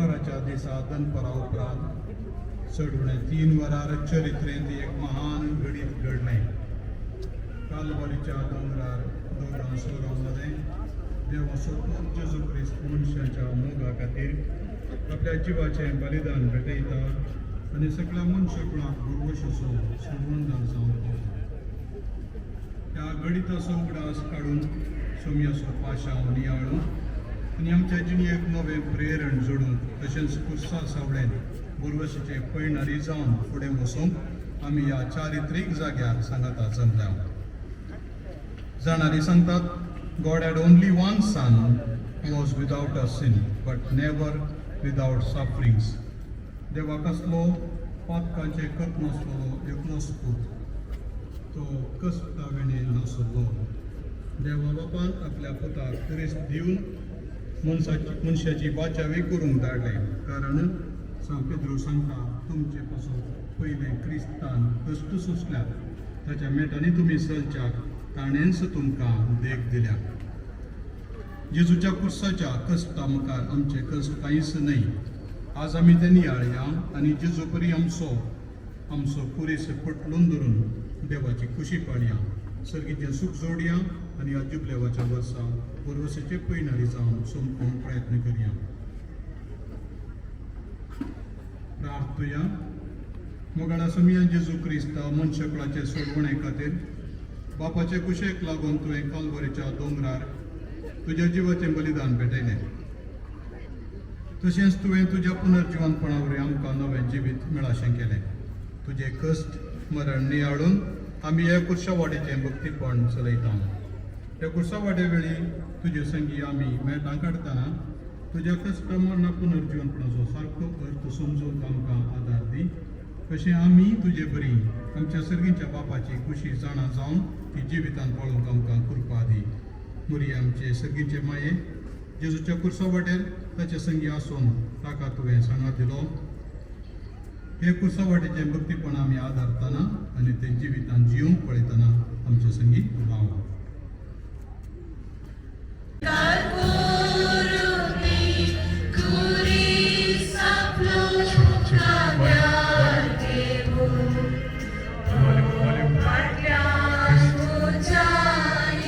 आयताराच्या दिसा दनपरा उपरांत चड 3 वरार चरित्रेंत एक महान घडीत घडलें. कालवारीच्या दोंगरार दोगां सोरां मदें देवाचो पूत जेजू क्रिस्त मनशाच्या मोगा खातीर आपल्या जिवाचें बलिदान भेटयता आनी सगळ्या मनशाकुळाक गुरवशाचो सोडवणदार जावन पावता. ह्या घडिताचो उगडास काडून सोमयाचो पाशांव नियाळून आनी आमच्या जिणेक नवें प्रेरण जोडूंक, तशेंच कुर्सा सावळेन बुरवशीचे पयणारी जावन फुडें वचूंक आमी ह्या चारित्रीक जाग्यार सांगाता जमल्या. जाणारी सांगतात, God had only one son who was without a sin but never without sufferings. देवा कसलो पातकांचे कत नासलेलो एकलोच पूत, तो कश्टाविणे नासलो. देवा बापान आपल्या पुताक खुरीस दिवन मनशाची मनशाची बाचावी करूंक धाडलें, कारण सांत पेद्रू सांगता, तुमचे पासून पयलें क्रिस्तान कश्ट सोंसल्यात, ताच्या मेटांनी तुमी चलच्याक ताणेंच तुमकां देख दिल्या. जेजूच्या कुर्साच्या कश्टा मुखार आमचे कश्ट कांयच न्हय. आज आमी ते नियाळया आनी जेजू परी आमचो आमचो कुरीस पटलून धरून देवाची खुशी पाळया, सर्गीचें सूख जोडया आनी ह्या जुबलेवाच्या वर्सा पुर्वसेचे पयणारी जावन सोंपोवंक प्रयत्न करया. प्रार्थुया. मोगाळा सोमया जेजू क्रिस्ता, मनशाकुळाचे सोडवणे खातीर बापाचे कुशेक लागून तुवें कालवरीच्या दोंगरार तुज्या जिवाचें बलिदान भेटयलें. तशेंच तुवें तुज्या पुनर्जिवनपणा वरवीं आमकां नवें जिवीत मेळाशें केलें. तुजें कश्ट मरण नियाळून आमी ह्या कुर्शा वाटेचें भक्तीपण चलयता. ह्या कुर्सा वाटे वेळी तुजे संगी आमी मेटां काडटना तुज्या कश्ट मरणा पुनर्जिवनपणाचो सारको अर्थ समजूंक आमकां आदार दी. तशें आमी तुजे बरी आमच्या सर्गींच्या बापाची खुशी जाणा जावन ती जिवितान पाळोवंक आमकां कृपा दी. मोरये आमचे सर्गींचे माये, जेजूच्या कुर्सा वाटेर ताचे संगी आसून ताका तुवें सांगात दिलो. हे कुर्सा वाटेचें भक्तीपण आमी आदारतना आनी ते जिवितान जिवंक पळयतना आमचे संगी राव. कालपुरुनी कुरीस आपलो खांद्यार घेवन फाटल्यान उज्या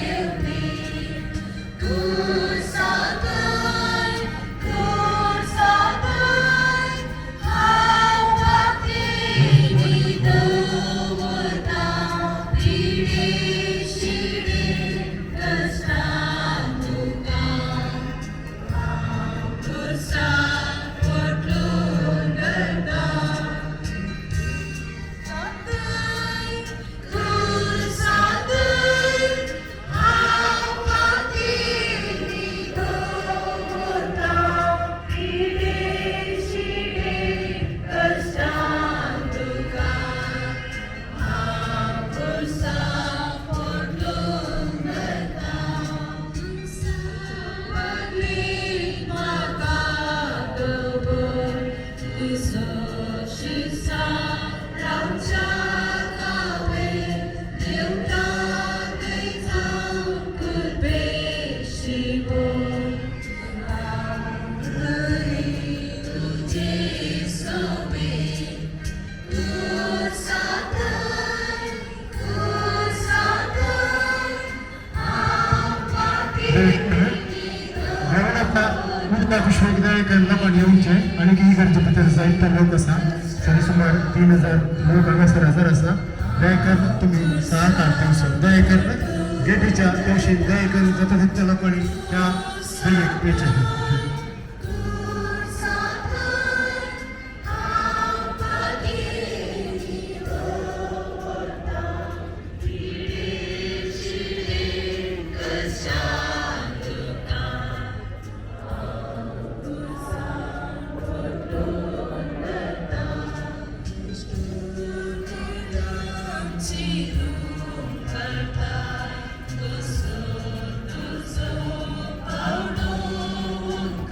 येवनी. कुर्सांतय, कुर्सांतय हांव भक्तीनी दवरता, पिडे शिडे कश्टां तुका हांव कुर्साक पोटलून धरता. कुर्सांतय, कुर्सांतय हांव भक्तीनी दवरता, पिडे शिडे कश्टां तुका हांव कुर्साक पोटलून धरता. बदलीत म्हाका दवर, विसोशिसा रावच्याक हांवें देवता थंय जावं कुर्बेशिवोर. हांव तुजे सोबे. कुर्सांतय, कुर्सांतय हांव भक्तीनी देवनाथा मुर्दा विश्वविद्यालय लोकांनी येवचे आनी ही गरजे भितर जायते लोक आसा. तरी सुमार 3000 लोक हांगासर हजर आसा. दया करून तुमी सहकार दिवचो. दया करून गेटीच्या तवशीन दया करून जाता तितल्या लोकांनी ह्या बिल्डिंग येचें. कुर्सांतय हांव भक्तीनी दवरता, पिडे शिडे कश्टां तुका हांव कुर्साक पोटलून धरता. चिरूं करता, तुजो तुजो पावडोवंक.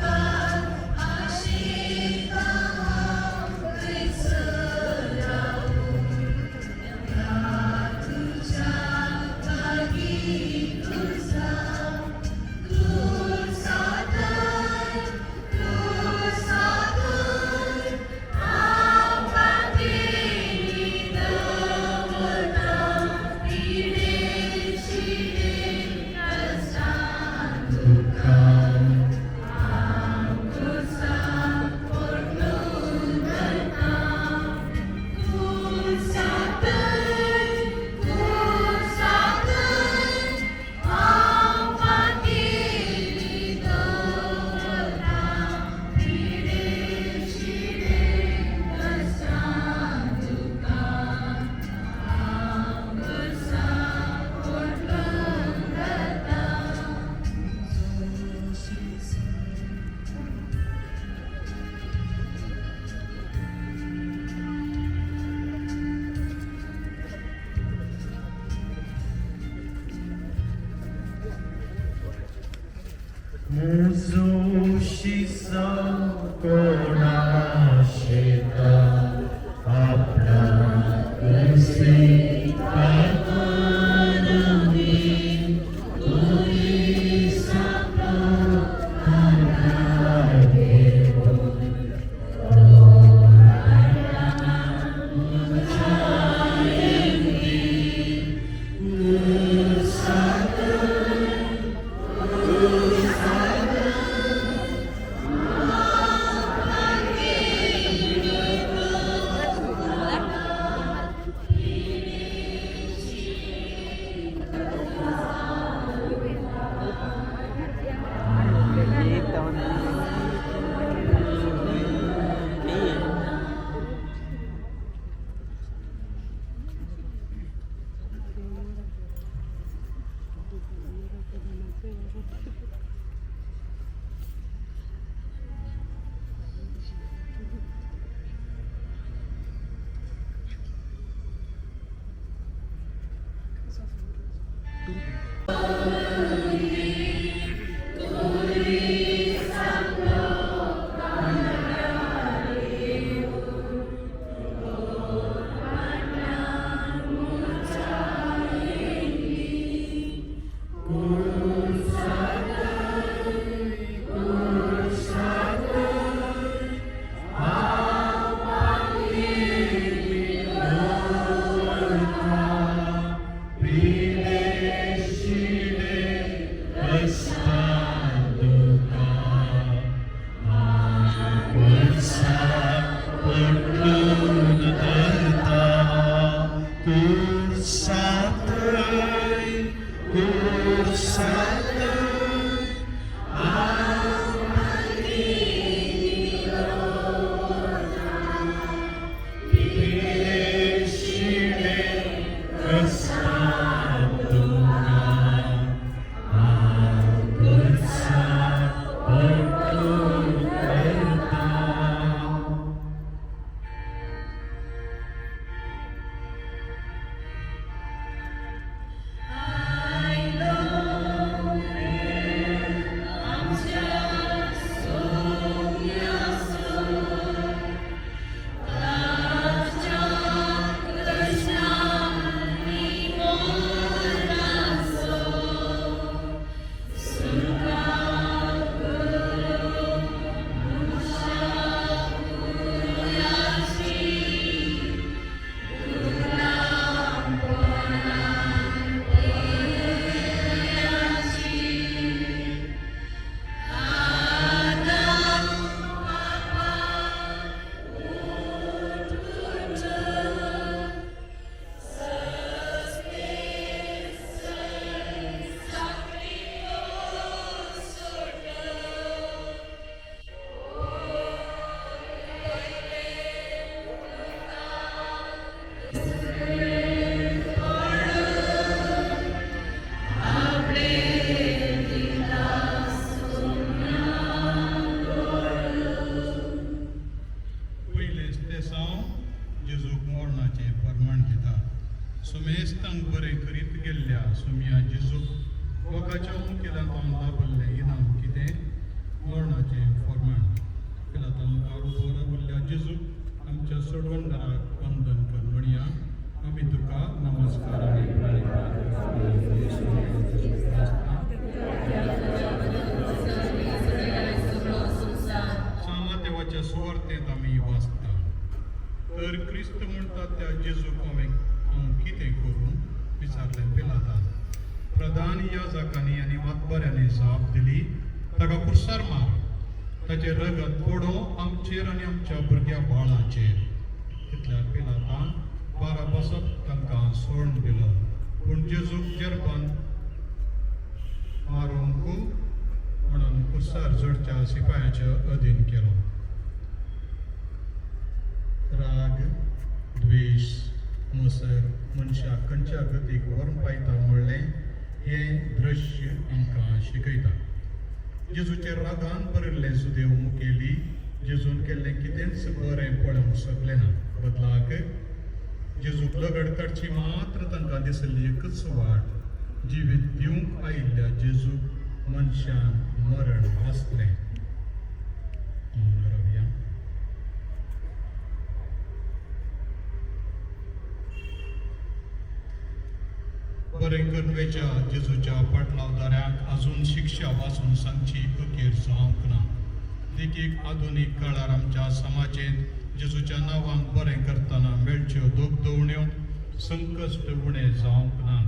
मुजोशी कोणाशेता आपणा पयलें तेसांव जेजूक मरणाचें प्रमाण दिता. सुमेस्तांक बरें करीत गेल्ल्या सुमया जेजूक लोकांच्या मुखेलांत लाभल्लें इनाम कितें? मरणाचें फर्माण. पिलाता मुखार उबो राविल्ल्या जेजूक आमच्या सोडवणदाराक वंदन कर म्हणया, आमी तुका नमस्कार आनी प्रणिपात. सामादेवाच्या सुवार्तेंत आमी वाचता, तर क्रिस्त म्हणटा त्या जेजूक हांवें हांव कितें करूं? विचारलें पिलातान. प्रधान याजकांनी आनी मातबऱ्यांनी जाप दिली, ताका कुर्सार मार, ताचें रगत पडों आमचेर आनी आमच्या भुरग्या बाळाचेर. तितल्या पिलातान बाराबसत तांकां सोडून दिलो, पूण जेजूक जेरबान मारूंक म्हणून कुर्सार जोडच्या सिपायाच्या अधीन केलो. राग, द्वेश, मसर मनशाक खंयच्या गतीक व्हरून पायता म्हणलें हें दृश्य आमकां शिकयता. जेजूच्या रागान भरिल्लें सुदेव मुखेली जेजून केल्लें कितेंच बरें पळोवंक शकलें ना. बदलाक जेजूक लगड काडची मात्र तांकां दिसली एकच वाट. जिवीत दिवंक आयिल्ल्या जेजूक मनशान मरण आसलें. मौन रावया. बरें करवेच्या जेजूच्या पाटलावदाऱ्यांक अजून शिक्षा वाचून सांगची अखेर जावंक ना. देखीक आधुनीक काळार आमच्या समाजेंत जेजूच्या नांवान बरें करतना मेळच्यो दोगदवण्यो संकश्ट उणें जावंक ना.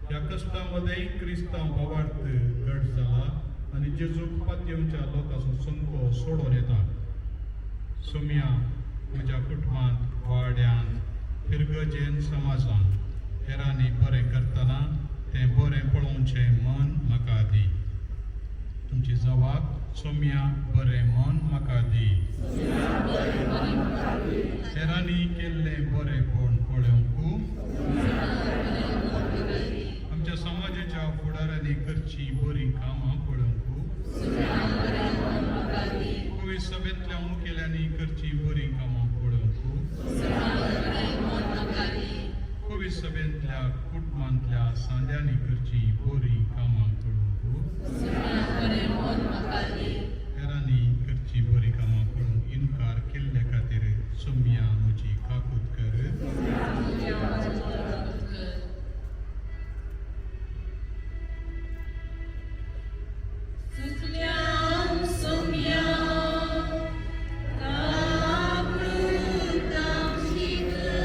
ह्या कश्टां मदें क्रिस्तांव भावार्थ घट जाला आनी जेजूक पातयेवच्या लोकांचो संको सोडून येता. सोम्या, म्हज्या कुटुंबांत, वाड्यांत, फिरगजेन, समाजांत हेरांनी बरें करतना तें बरें पळोवचें मन म्हाका दी. तुमची जवाब: सोम्या, बरें मन म्हाका दी. हेरांनी केल्लें बरेंपण पळोवंक, आमच्या समाजाच्या फुडाऱ्यांनी करची बरीं कामां पळोवंक, पवित्र सभेंतल्या मुखेल्यांनी करची बरीं कामां पळोवंक, पवित्र सभेंतल्या कुटुंबांतल्या सांद्यांनी करची बरीं कामां पळोवंक, हेरांनी करची बरीं कामां पळोवंक इनकार केल्ले खातीर सोम्या म्हजी काकूत कर. सुतल्यां सोम्या, काकृतां शिकर.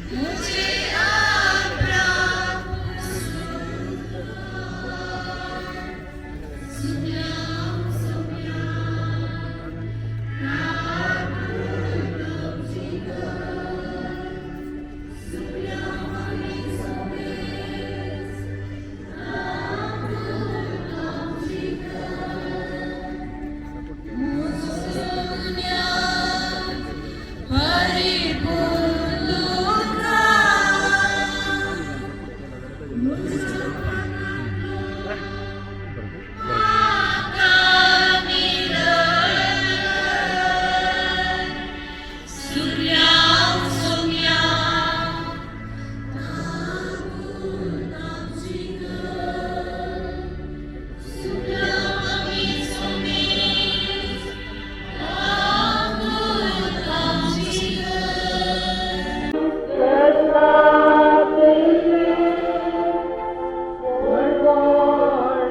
मुझे आपरा सुतल्यां सोम्या, सुतल्यां सोम्या, कोण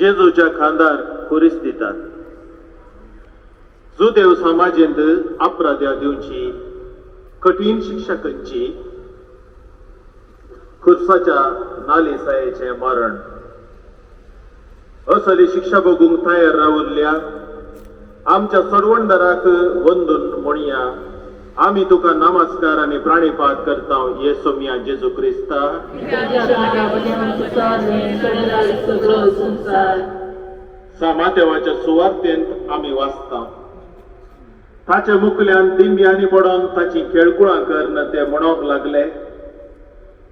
जेजूच्या खांदार खुरीस दितात. जुदेव समाजेंत अपराध्या दिवची कठीण शिक्षा करची? खुर्साच्या नालिसायेचें मरण. असली शिक्षा भोगूंक तयार रावल्ल्या आमच्या सोडवणदाराक वंदून म्हणया, आमी तुका नमस्कार आनी प्राणीपात करता, येसोमिया जेजू क्रिस्ता. सगळो संवसार. सामादेवाच्या सुवार्तेंत आमी वाचता, ताच्या मुखल्यान दिंब्यांनी पडोन ताची खेळकुळां करन ते म्हणोंक लागले,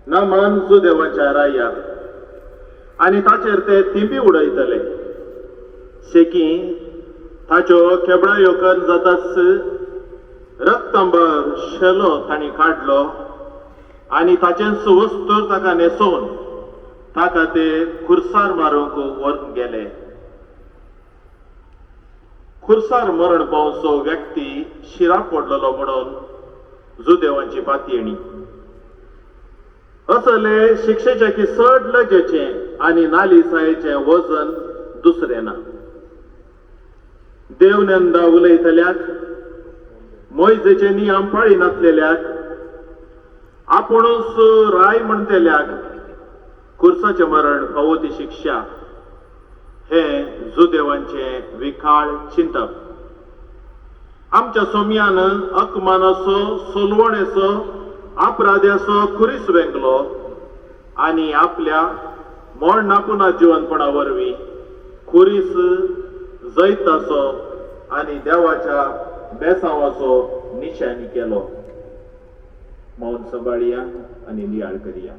नमन सुदेवाच्या राया. आनी ताचेर ते तिंबी उडयतले. शेकी ताच्यो केबळायो करून जाताच रक्तंबर शेलो तांणी काडलो आनी ताचेंच वस्तूर ताका न्हेसोवन ताका ते खुर्सार मारूंक व्हरून गेले. खुर्सार मरण पावचो व्यक्ती शिराप पडलेलो म्हणून जुदेवांची पातयेणी. असले शिक्षेचे की चड लजेचें आनी नालिसायेचें वजन दुसरें ना. देवनंदा उलयतल्याक, मोयजेचे नियम पाळी नासलेल्याक, आपुणूच राय म्हणटल्याक खुर्साचें मरण फावो ती शिक्षा, हें जुदेवांचें विखाळ चिंतप. आमच्या सोम्यान अकमानाचो, सोलवणेचो, अपराध्याचो खुरीस वेंगलो आनी आपल्या मरणा पुनः जिवनपणा वरवीं खुरीस जैताचो आनी देवाच्या बेसावाचो निशाणी केलो. मौन सांबाळया आनी नियाळ करया.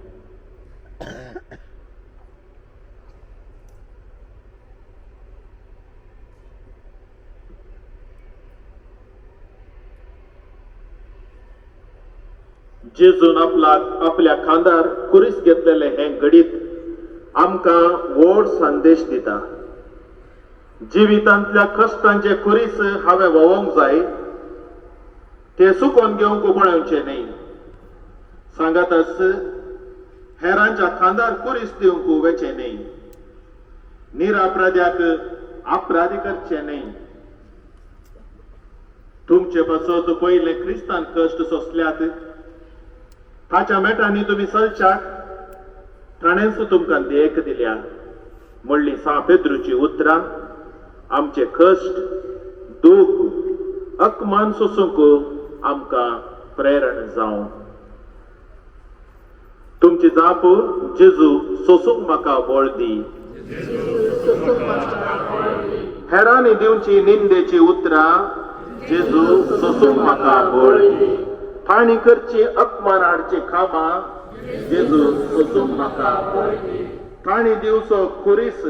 जेजून आपला आपल्या खांदार खुरीस घेतलेले हें घडीत आमकां व्हड संदेश दिता. जिवितांतल्या कश्टांचे खुरीस हांवें व्होवोंक जाय, ते सुकोवन घेवंक पळोवचें न्हय. सांगातच हेरांच्या खांदार खुरीस दिवंक वेचें न्हय. निरापराध्याक अपराधी करचें न्हय. तुमचे पासत पयले क्रिस्तान कश्ट सोंसल्यात, ताच्या मेटांनी तुमी चलच्याक ताणेंच तुमकां देख दिल्या म्हणली सा पेद्रूची उतरां आमचे कश्ट, दूख, अपमान सोसूंक आमकां प्रेरण जावं. तुमची जाप, जेजू सोसूंक म्हाका बळ दी. हेरांनी दिवची निंदेची उतरां, जेजू सोसूंक म्हाका बळ दी. तांणी करची अपमान हाडची कामां, जेजू सोसूंक म्हाका बळ दी. तांणी दिवचो खुरीस,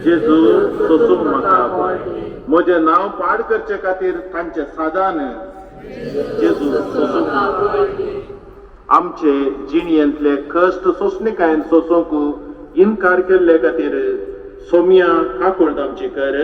जेजू सोसूंक म्हाका बळ दी. म्हजें नांव पाड करचे खातीर तांचे सादान, जेजू सोसूंक म्हाका. आमचे जिणयेंतले कश्ट सोंसणिकायेन सोसूंक इनकार केल्ले खातीर सोम्या काकुळट आमची कर.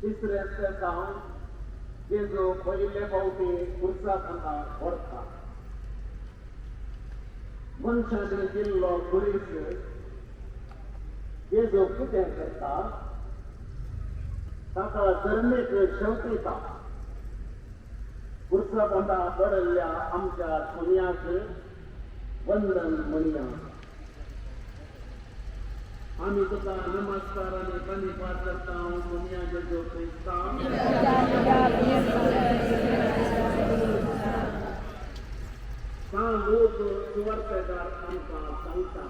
तिसरें तेसांव जेजू पयले फावटी खुर्सा खांदा व्हरता. मनशांनी दिल्लो खुरीस जेजू कितें करता? ताका धर्मीक शेवटिता. खुर्सा खांदा पडिल्ल्या आमच्या सोन्याक वंदन म्हणया. आमी तुका नमस्कार आनी प्रणिपात करता सोनिया जेजू क्रिस्ता. सांत लोक सुवार्तेकार आमकां सांगता,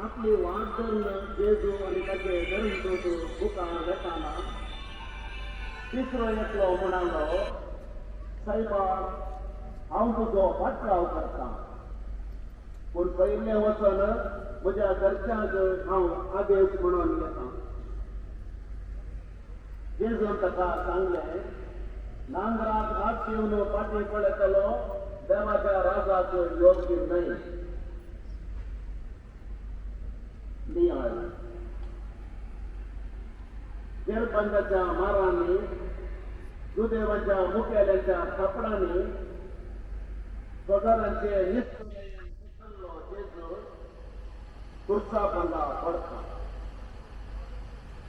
आपली वाट धरून जेजू आनी ताचे धर्मदूत मुखार वेताना तिसरो एकलो म्हणालो, सायबा, हांव तुजो फाटलाव करता, पूण पयलें वचून म्हज्या घरच्यांक हांव आदेश म्हणून येता. जेजून ताका सांगलें, नांगराक हात दिवन फाटीं पळयतलो देवाच्या राजाक योग्य न्हय. नियाळ. जेरबंदाच्या मारांनी, जुदेवाच्या मुखेल्यांच्या थापडांनी सोदारांचे निश्चल्लो जेजू खुर्सा बांदा पडता.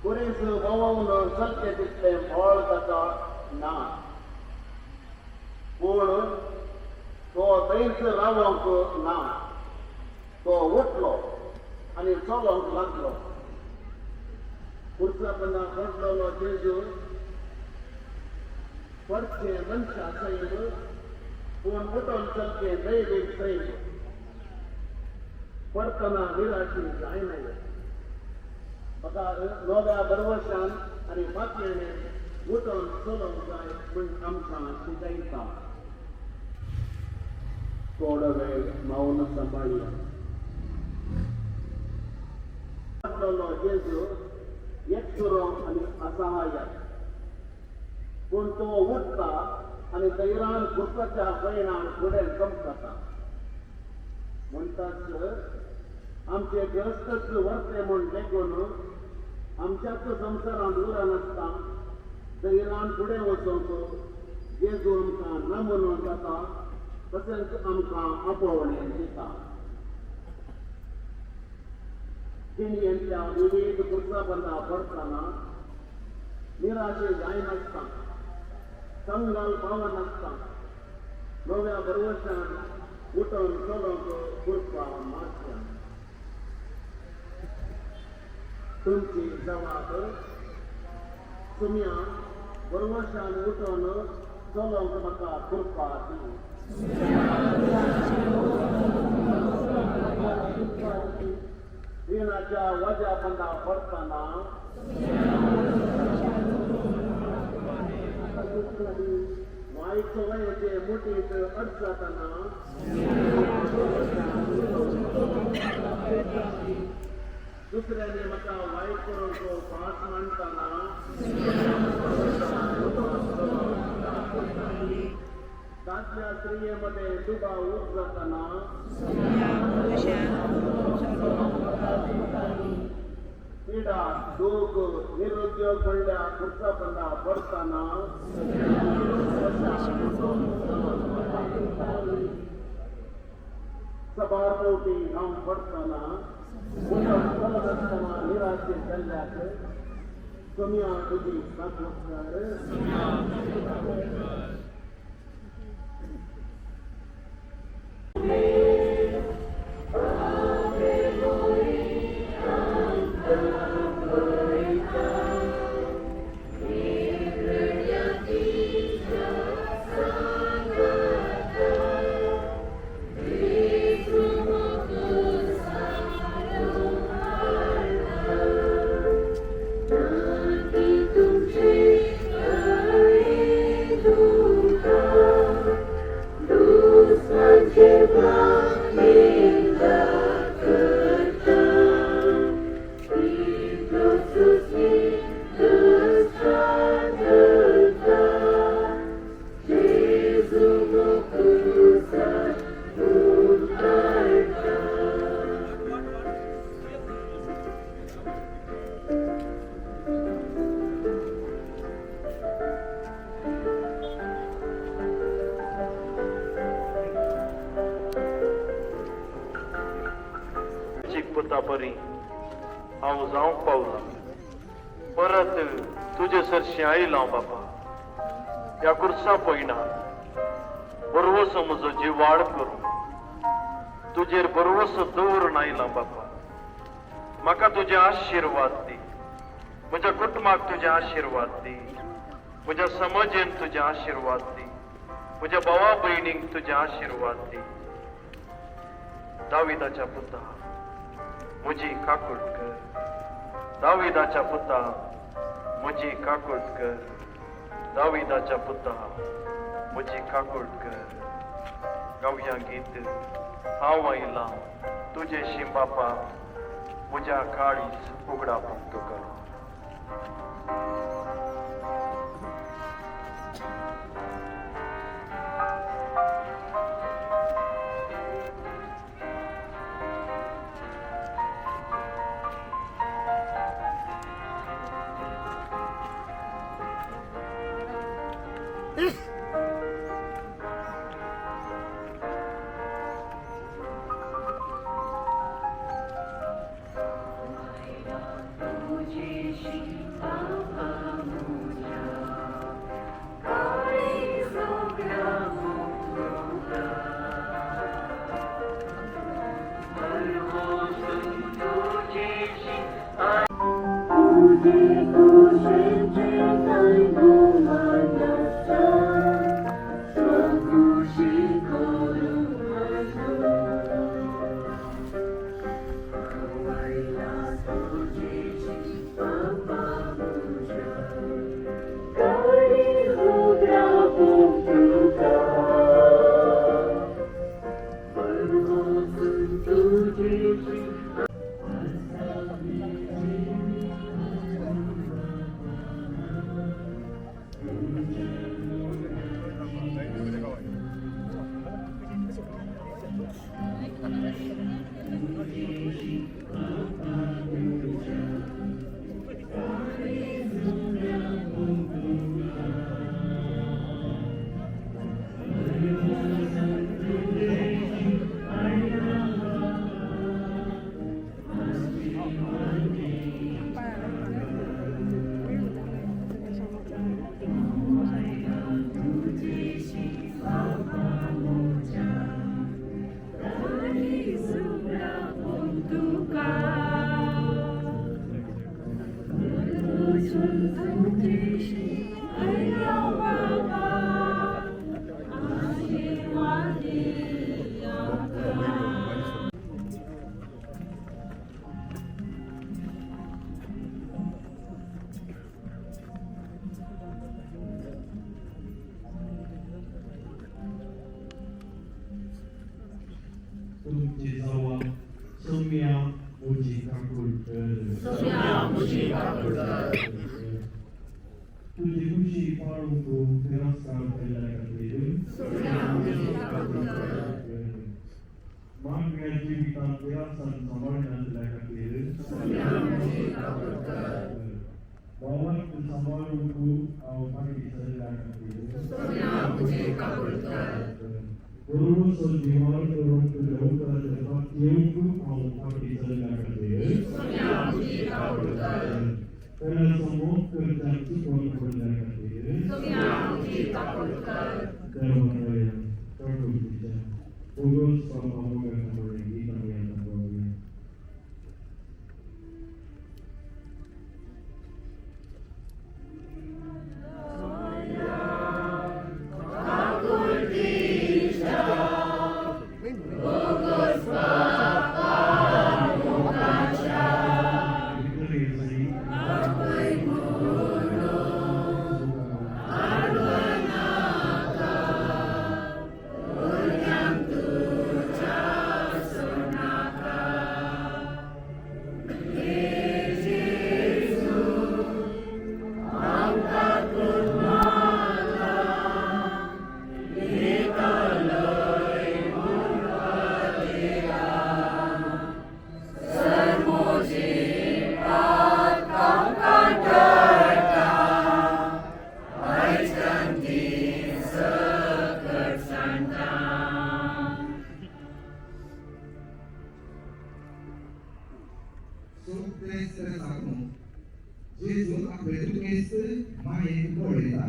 खुरीस भोंवून चलचें तितलें बळ ताका ना, पूण तो थंयच रावंक ना. तो उठलो आनी चलोंक लागलो. खुर्सा बांदा पडलेलो जेजू पडचें मनशा सैम, पूण उठून चलचें दैवीक सैम. पडटना निराशी जायना, बगार नव्या भरवशान आनी फातयेने उठून चलोवंक जाय म्हूण आमकां शिकयता. थोडो वेळ मौन सांबाळया. पडलेलो जेजू एकसुरो आनी असहाय्य, पूण तो उठता आनी धैर्यान खुर्साच्या पयणान फुडें चमकता. म्हणटाच आमचे ग्रस्तच वर्ते म्हूण लेगून आमच्याच संवसारांत उरनासता धैर्यान फुडें वचोंक जेजू आमकां नमुनो जाता, तशेंच आमकां आपोवणें दिता. जिणेंतल्या विवीध खुर्सा बांदा पडटना निराशे जायनासता, कंगाल पावनासता नव्या भरवशान उठून चलोवंक कृपा मागया. तुमची जवाब, सुम्या भरवशान उठून चलोवंक म्हाका कृपा दी. रिणाच्या वज्या बांदा पडटना, वायट सवयेचे मुठीत अडचतना, दुसऱ्यांनी म्हाका वायट करूंक फाट मांडटना, दादल्या स्त्रिये मदें दुबाव उपजतना, पिडा दूख निरुद्योग म्हणल्यार खुर्सा बांदा पडटना, सबार फावटी हांव पडटना उठून चलनासतना निराशे जाल्ल्याक सोम्या तुजी साक्षात्कार. तुमचे पुता बरी हांव जावंक पावलां. परत तुजे सरशीं आयलां हांव बापा, ह्या खुर्सा पयणा बरवसो म्हजो जिवाळ करूं, तुजेर बरवसो दवरून आयलां बापा. म्हाका तुजे आशिर्वाद दी, म्हज्या कुटुंबाक तुजे आशिर्वाद दी, म्हज्या समाजेन तुजे आशिर्वाद दी, म्हज्या भावा भयणींक तुजे आशिर्वाद दी. दाविदाच्या पुता म्हजी काकूट कर, दाविदाच्या पुता म्हजी काकूट कर, दाविदाच्या पुता म्हजी काकूट कर. गावया गीत हांव आयलां तुजेशी बापा, म्हज्या काळीज उगडापूंक तुका. तुमची जावा सोम्या म्हजी काकूट कर, तुजी खुशी पाळूंक तिरस्कार केल्ल्या खातीर, मागण्या जिवितांत तिरस्कार सांबाळनासल्या खातीर, भावाक सांबाळूंक हांव फाटीं सरल्या खातीर, बरोबर जिवाळ करूंक तुज्या उतराचेर येवंक हांव फाटीं सरल्या खातीर, पेल्याचो मोग करच्याक चुकोवन पडल्या खातीर, देवा काकुळटीच्या बोगोस बाबा मोगाच्या मुळे गीत आमी आतां गावया. आपले दुखेस्त मायेन पळयता.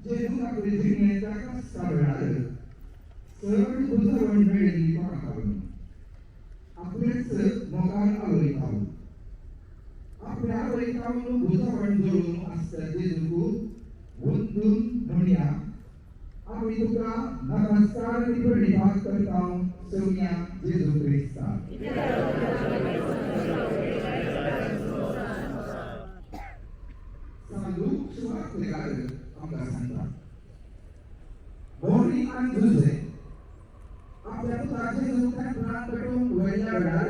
जेजून आपले जिणेच्या कश्टा वेळार चड बुजवण मेळिल्ली कोणाक लागून आपलेच मोगान आवयता. आपल्या आवयतावन बुजवण जोडून आसता जेजूक वंदून म्हणया, आमी तुका नमस्कार आनी प्रणिपात करता सोम्या जेजू क्रिस्ता. सांगू सुवातेकार आमकां सांगता, मोरी आनी जुझे आपल्या पुताचे तेंपणान पेटोवंक व्हेल्ल्या वेळार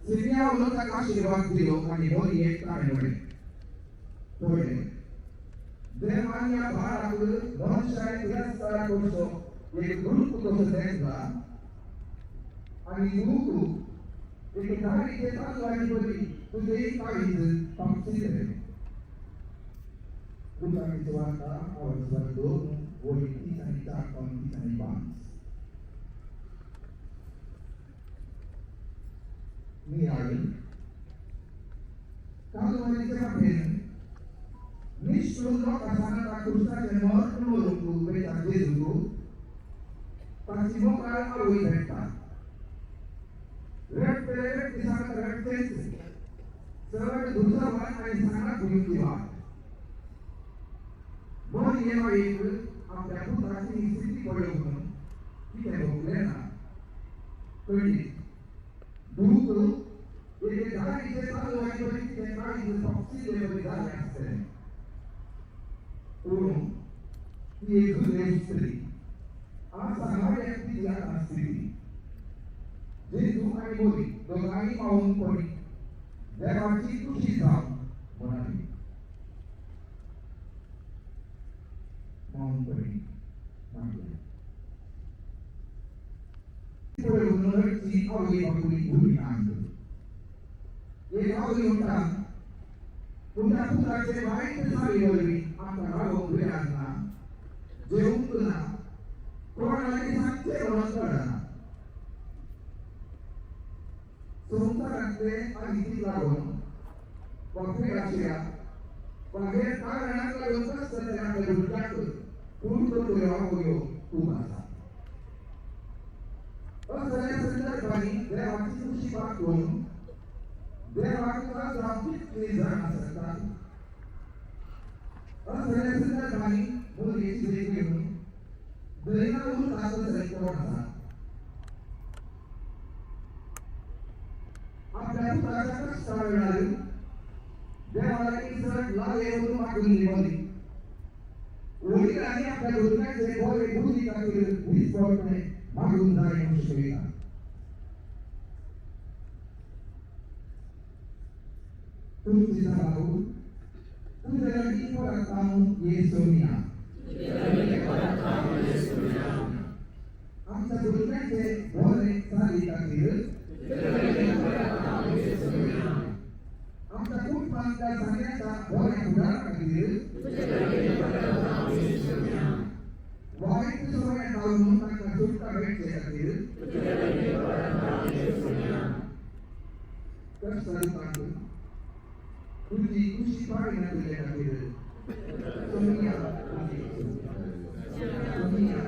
सिमियावलो ताका आशिर्वाद दिलो आनी मोरयेक ताणें म्हणलें, पळय देवान ह्या बाळाक मनशाय तिरस्कारा करचो एक ग्रूप कसो दिसला आनी तूं एक धाडीचे तांदळाची बरी तुजें काळीज पापशिल्लें. लुकाची सुवार्ता आवाज 2 वळी 3 आनी 4 3 आनी 5. निराळी कालवारीच्या वाटेन निश्चून लोकां सांगाता क्रुसाचें मर्ण मरूंक वयता जेजूक ताची मोगाळ आवय भेट्टा. रडटे रडटे सांगाता रडटेच चड दुजावान आनी सांगात घेवन वाट. मोरये आवयक आपल्या पुताची ही स्थिती पळोवन कितें भोगलें ना कळ्ळी. दूख एके धाडीचे तालवारी बरी कितें काळीज तपशिल्ले बरी जालें आसतलें. पूण ती एक जुदेव स्त्री आसा तिची आतां स्थिती. जेजू आनी मोरी दोगांय पावून पडी देवाची खुशी जावं म्हणाली. पावून पडी मागल्या पळोवन रडची आवय बापूय भुरग्यांक. एक आवय म्हणटा, तुमच्या पुताचे वायट चाली वरवीं आमकां रावोंक वेळार ना, जेवंक ना, कोणाक सांगचें म्हणून कळना. संवसारांतले आगीक लागून वा पिडाच्या वा हेर कारणाक लागून आसतले आपल्या भुरग्यांक खूब करतल्यो आवयो खूब आसा. असल्या संदर्भांनी देवाची खुशी पातळून देवाक जावं कितली जाण आसतात. असल्या संदर्भांनी मोरयेची देख घेवन दैना उरता तसले कोण आसा. आपल्या पुताच्या कश्टा वेळार देवा लागीं चड लागले म्हणून मागून मोरी वडिलांनी आपल्या भुरग्यांचे बरे बुद्धी खातीर दिसपडणे मागून जाय म्हणून शिकयता. तुमची सभाऊ तुझे लागीं परत हांव येसोया. आमच्या भुरग्यांचे बरे चाली खातीर, आमच्या कुटुंबांतल्या सगळ्यांच्या बऱ्या फुडारा खातीर, वायट सवय लावन तांकां सुटका मेळचे खातीर, कश्ट दिवपाक तुजी खुशी पाळिनाशिल्ले खातीर सोनिया सोनिया.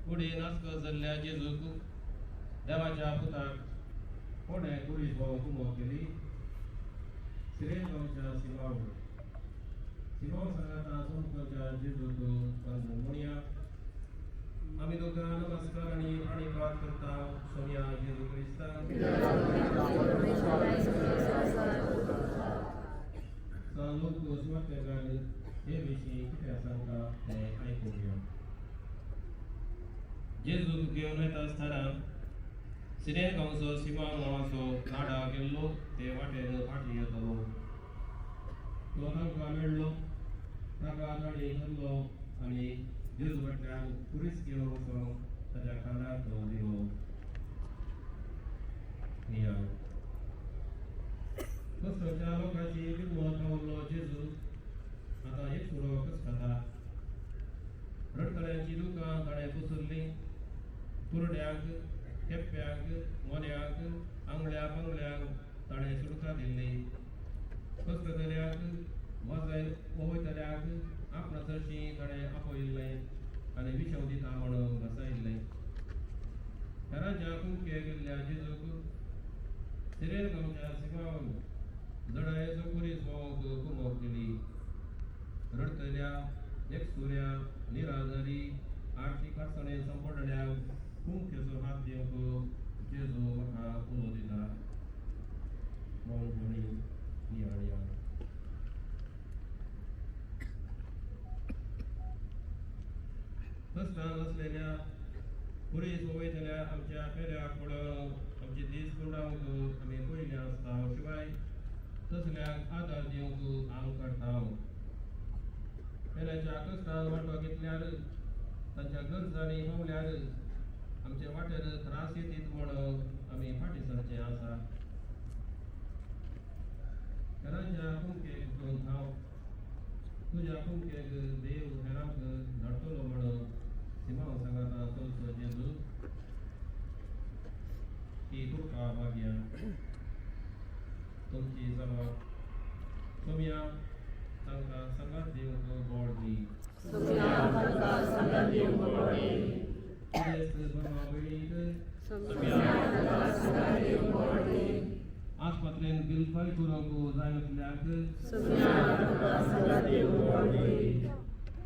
कुडी नाचको जाल्ल्या जेजूक देवाच्या पुताक कोणें कुडीस भोंवंक कुमो केली? सिरेन गांवच्या सिमाव. सिमांव सांगाता सोमकोच्या जेजूक वंदन म्हणया. आमी तुका नमस्कार आनी प्रणिपात करता सोमया जेजू क्रिस्ता. सान लूक सुवार्तेकार हे विशीं कितें सांगता तें आयकूंक. जेजूक घेवन वता आसतना सिरेन गांवचो सिमांव नांवाचो नाडा गेल्लो ते वाटेन फाटीं येतालो. तो तांकां मेळ्ळो, ताका तांणी धरलो आनी जेजू फाटल्यान खुरीस घेवन वचून ताच्या खांदार तो दिलो. कश्टाच्या लोकांची किंमत पावल्लो जेजू आतां एकसुरो कसकता. रडटल्यांची दुकां ताणें पुसरलीं. कुरड्यांक, केप्प्यांक, मोन्यांक, आंगळ्या पांगळ्यांक ताणें सुटका दिल्ली. कसकतल्यांक, वाजय वयतल्यांक आपणा सरशीं ताणें आपयिल्लें आनी विशव दिता म्हणून घसायिल्लें. हेरांच्या कुमके गेल्ल्या जेजूक सिरेन गांवच्या सिमांवान जडायेचो खुरीस व्होंवक कुमक दिली. रडटल्या, एकसुऱ्या, निराधारी, आर्थीक अडचणेन सांपडलेल्यांक कुमकेचो हात दिवंक जेजू म्हाका उलो दिता. मौनपणी नियाळया. कश्टान आसलेल्या खुरीस वयतल्या आमच्या पेऱ्याक पळोवन आमचे दीस गुंडावंक आमी पयलें आसता. शिवाय तसल्यांक आदार दिवंक आंग काडटा. पेऱ्याच्या कश्टान वांटो घेतल्यार, तांच्या गरजांनी पावल्यार आमचे वाटेर त्रास येतीत म्हणून आमी फाटीं सरचें आसा. हेरांच्या कुमकेक वचून हांव तुज्या कुमकेक देव हेरांक धाडटलो म्हणून सिमांव सांगाता चलचो जेजू ही तुका भाग्या. तुमची जावा. सोमया तांकां सांगात दिवंक गोड दी. बाबा भयणीक आस्पत्रेन बिल फारीक करूंक जायनासल्यांक,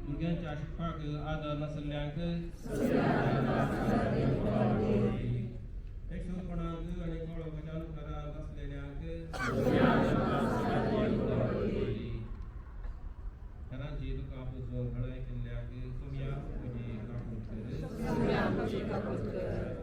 भुरग्यांच्या शिकपाक आदार नासल्यांक, एकसुरपणाक आनी कळोवपाच्या अनुकारांत आसलेल्यांक, हेरांची दुकां पुसून घडय केल्ल्यांक सोमया म्हजी काकूट कर.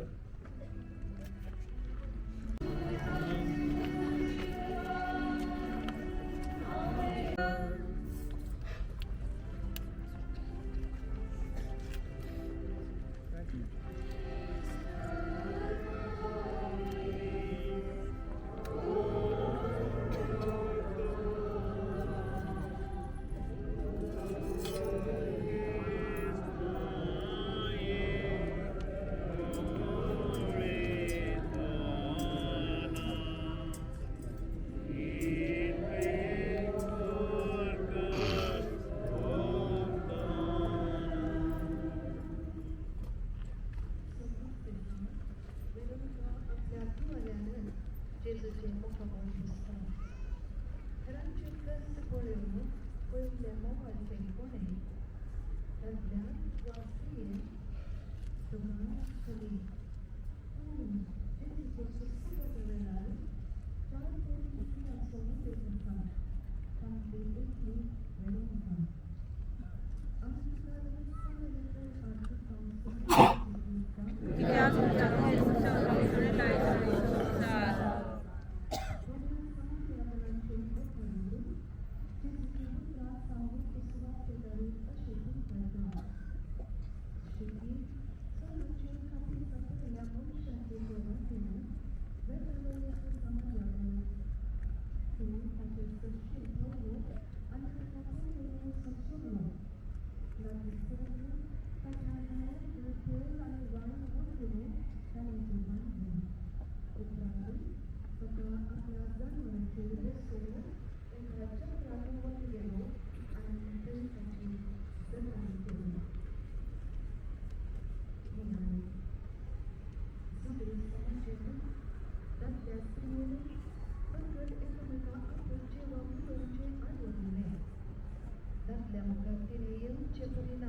दादल्या मुखार तिणें येवचें परी ना.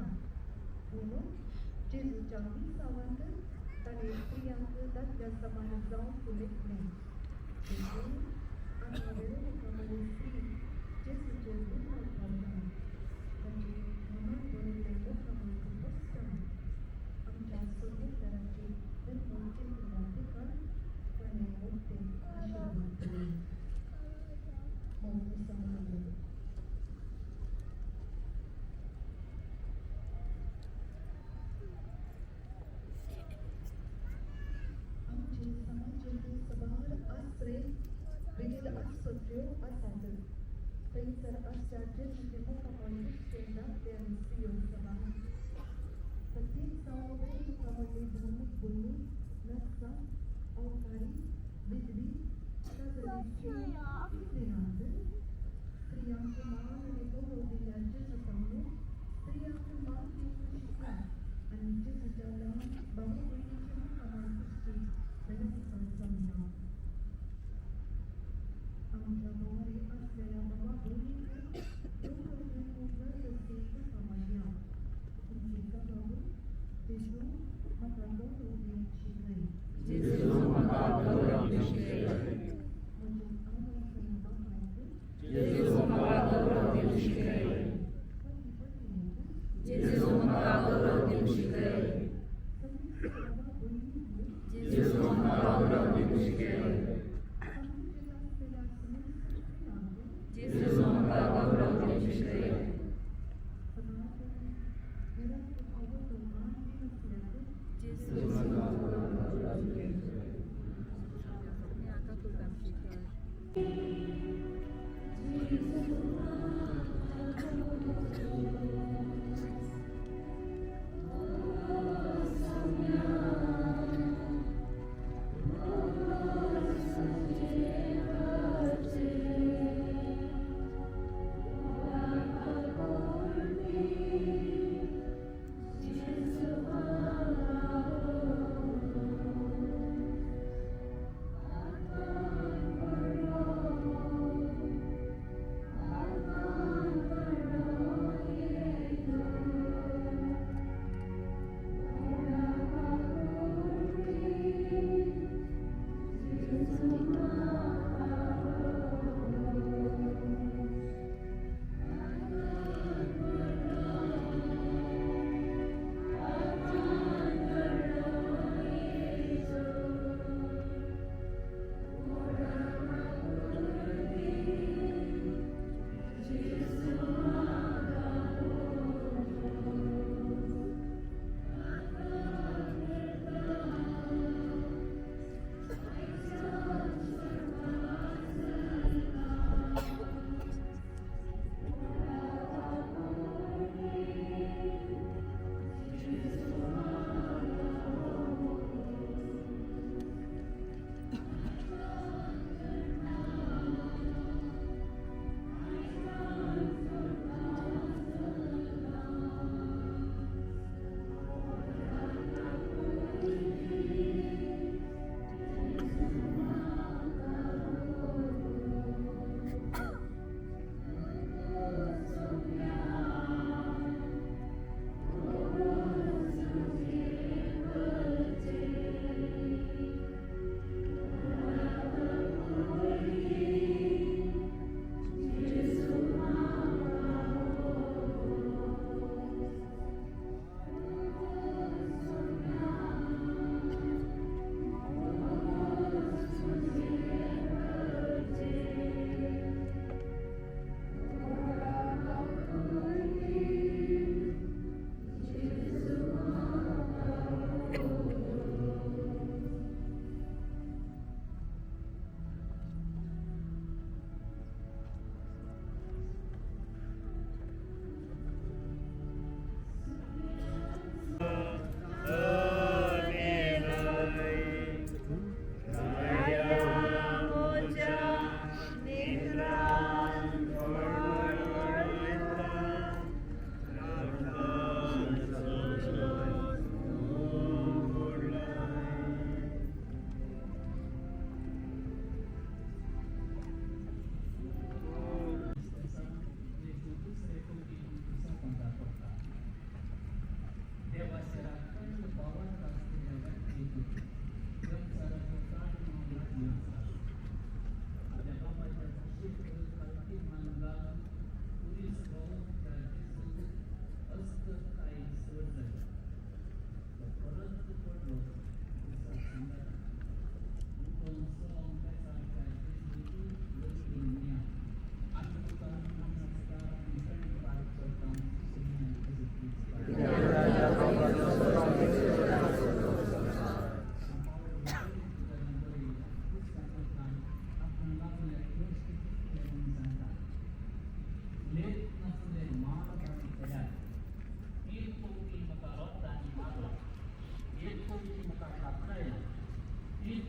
पूण जेजूच्या मिसांवांत ताणें स्त्रियांक दादल्या समान जावंक लेखलें. देखून आतां वेरोनिका म्हळ्ळी स्त्री जेजूचेर गुन्यांव घालता. ताचें घामान भरिल्लें मुखामळ बसता. आमच्या सोदीदाराची धर्म चिंतना देखून ताणें मोठे आशिर्वाद दिले. मौन समारोह. आमचे समाजेंत सबार आसरे विविध आसपत्र्यो आसात. थंयसर आसच्या जेजूचें मुखामळ पुसचें दादले आनी स्त्रियो सबार. प्रत्येक जावं वेरोनिका म्हणली धर्मीक भयणी नर्सां, अवकारी, विधवी, काजरी स्त्री कितली नात. स्त्रियांक मान आनी गौरव दिल्ल्या जेजू सावन स्त्रियांक मान दिवंक शिकला आनी जेजूच्या ल्हान भावा भयणीचें मुखामळ पुसची वेरोनिका समजा. आमच्या भोंवरी आसलेल्या भावा भयणींक गौरव दिवंक गरज आसली मुखामळ. तुमची गबाव जेजू म्हाका गौरव दिवंक शिकय. जेजू म्हाका गौरव दिवंक शिकय. म्हज्या आवयक आनी बापायक जेजू म्हाका गौरव दिवंक शिकय. पती पत्नीक जेजू म्हाका गौरव दिवंक शिकय. समेस्त भावा भयणींक जेजू म्हाका गौरव दिवंक शिकय. समाजेंत आसलेल्या समेस्त स्त्रियांक जेजू म्हाका गौरव दिवंक शिकय. समाजांत हेरांक फावो तो मान दिनासल्यार जेजू म्हाका गौरव दिवंक शिकय.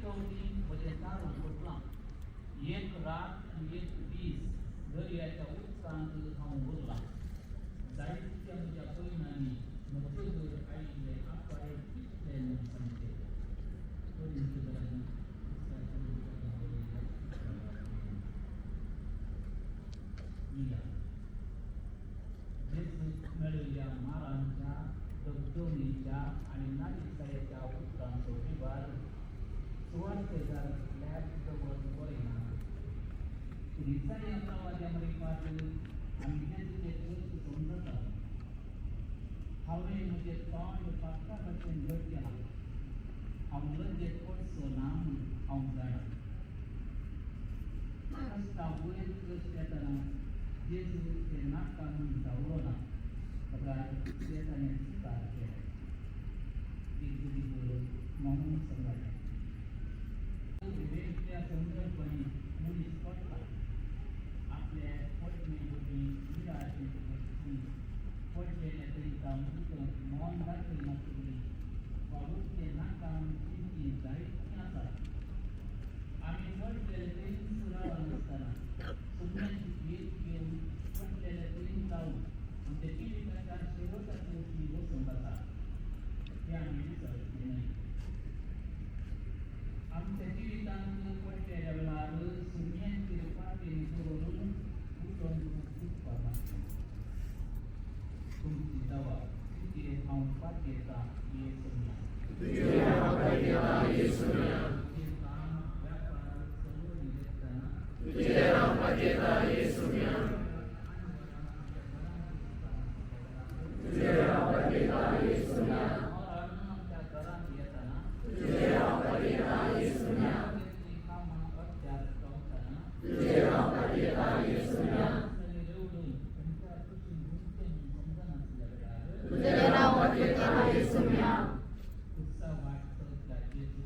कवटी म्हजें तारू फुटलां. एक रात आनी एक दीस दर्याच्या उदकांत हांव उरलां. जायत्या म्हज्या पयणांनी म्हजेर आयिल्ले आपाय कितले म्हूण सांगचे. जेजूक मेळिल्ल्या मारांच्या, दगदगीच्या आनी नालिसायेच्या उतरांचो विवाद सुवार्तेकार फ्लॅट दवरून पळयना. इसाया प्रवाद्या मरिपात आमी जेजूचे कश्ट समजतात. हांवें म्हजें तोंड पातका भशेन घट केलां. हांव लजेक पडचो ना म्हूण हांव जाणा. कश्टा वयर कश्ट येतना जेजू ते नाका म्हूण धांवलो ना, बगार ते ताणें स्विकार केलें. दिगदिगो म्हणून सांगलें. वेगळ्या संदर्भांनी मनीस पडटा. आपले पडणे वरवीं निराशेंत वचपी, पडलेले तांकां उदक मन दाखयनासली वा उरचें नाका म्हूण चिंती जायतीं आसात. आमी पडलेले थंयच रावनासतना सुम्याची भेट घेवन पडलेले थंयच रावन आमच्या जिविताच्या शेवटाक येवपी वचूंक आसा तें आमी विसरचें न्हय. आमच्या जिवितांत पडलेल्या वेळार सुम्यांचेर फाटीन दवरून उठून उठपाक लागता. तुमची दवा तुजेर हांव पातयेतां येसुम्या. तुजेर काम व्यापार चलोवन येतना तुजेर हांव पातयेतां येसुम्या. मरण आमच्या घरांत येतना तुजेर हांव पातयेतां येसुम्या. कामां अर्द्यार रावतना तुजेर हांव पातयेतां येसुम्या. रेवडून खंयच्या कुशीन घुमचें म्हूण समजनासल्या वेळार तुजेर हांव पातयेतां येसुम्या. उत्साह वाट चलतल्या जेजू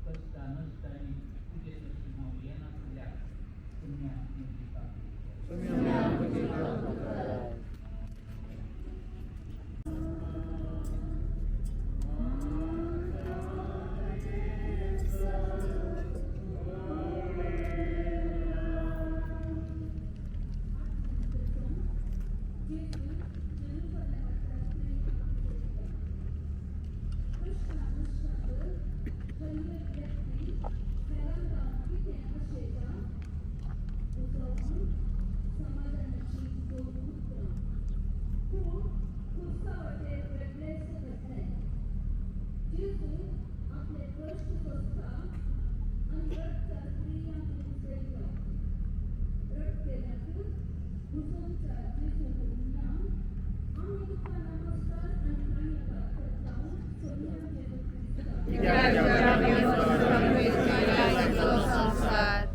कश्टा नश्टांनी तुजे सरशीं हांव येनासल्या सुम्या म्हजी काकूट कर. संसार.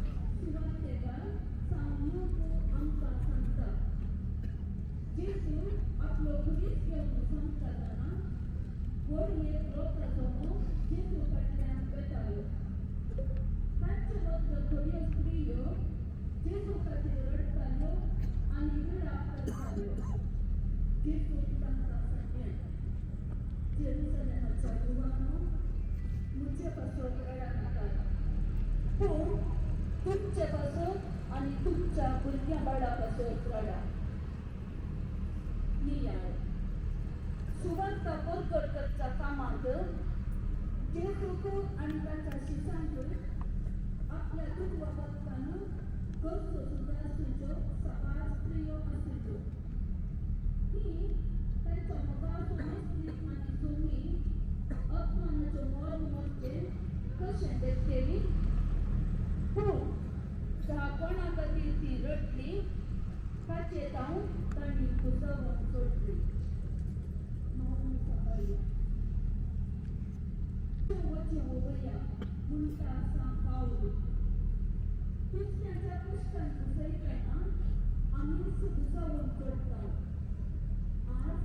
पूण तुमचे पासून आनी तुमच्या भुरग्यां बाळा पासून रडा. नियाळ सुवार्ता परगट करच्या कामांत जेजूक आनी ताच्या शिसांक आपल्या दुखवा बाबतान करचो सुद्दां आसूच्यो सबार स्त्रियो आसूच्यो. ही तांच्या मोगाचो मस्ती आनी सोमी अपमानाचो मरण मरचें कशें देखतेली. पूण ज्या कोणा खातीर ती रडली ताचे जावन तांणी कुसवण सोडली. मौन सांबाळया वचें उबया म्हणटा आसा पावल. दुसऱ्याच्या कश्टान घुसयतना आमीच घुसवून चडटा. आज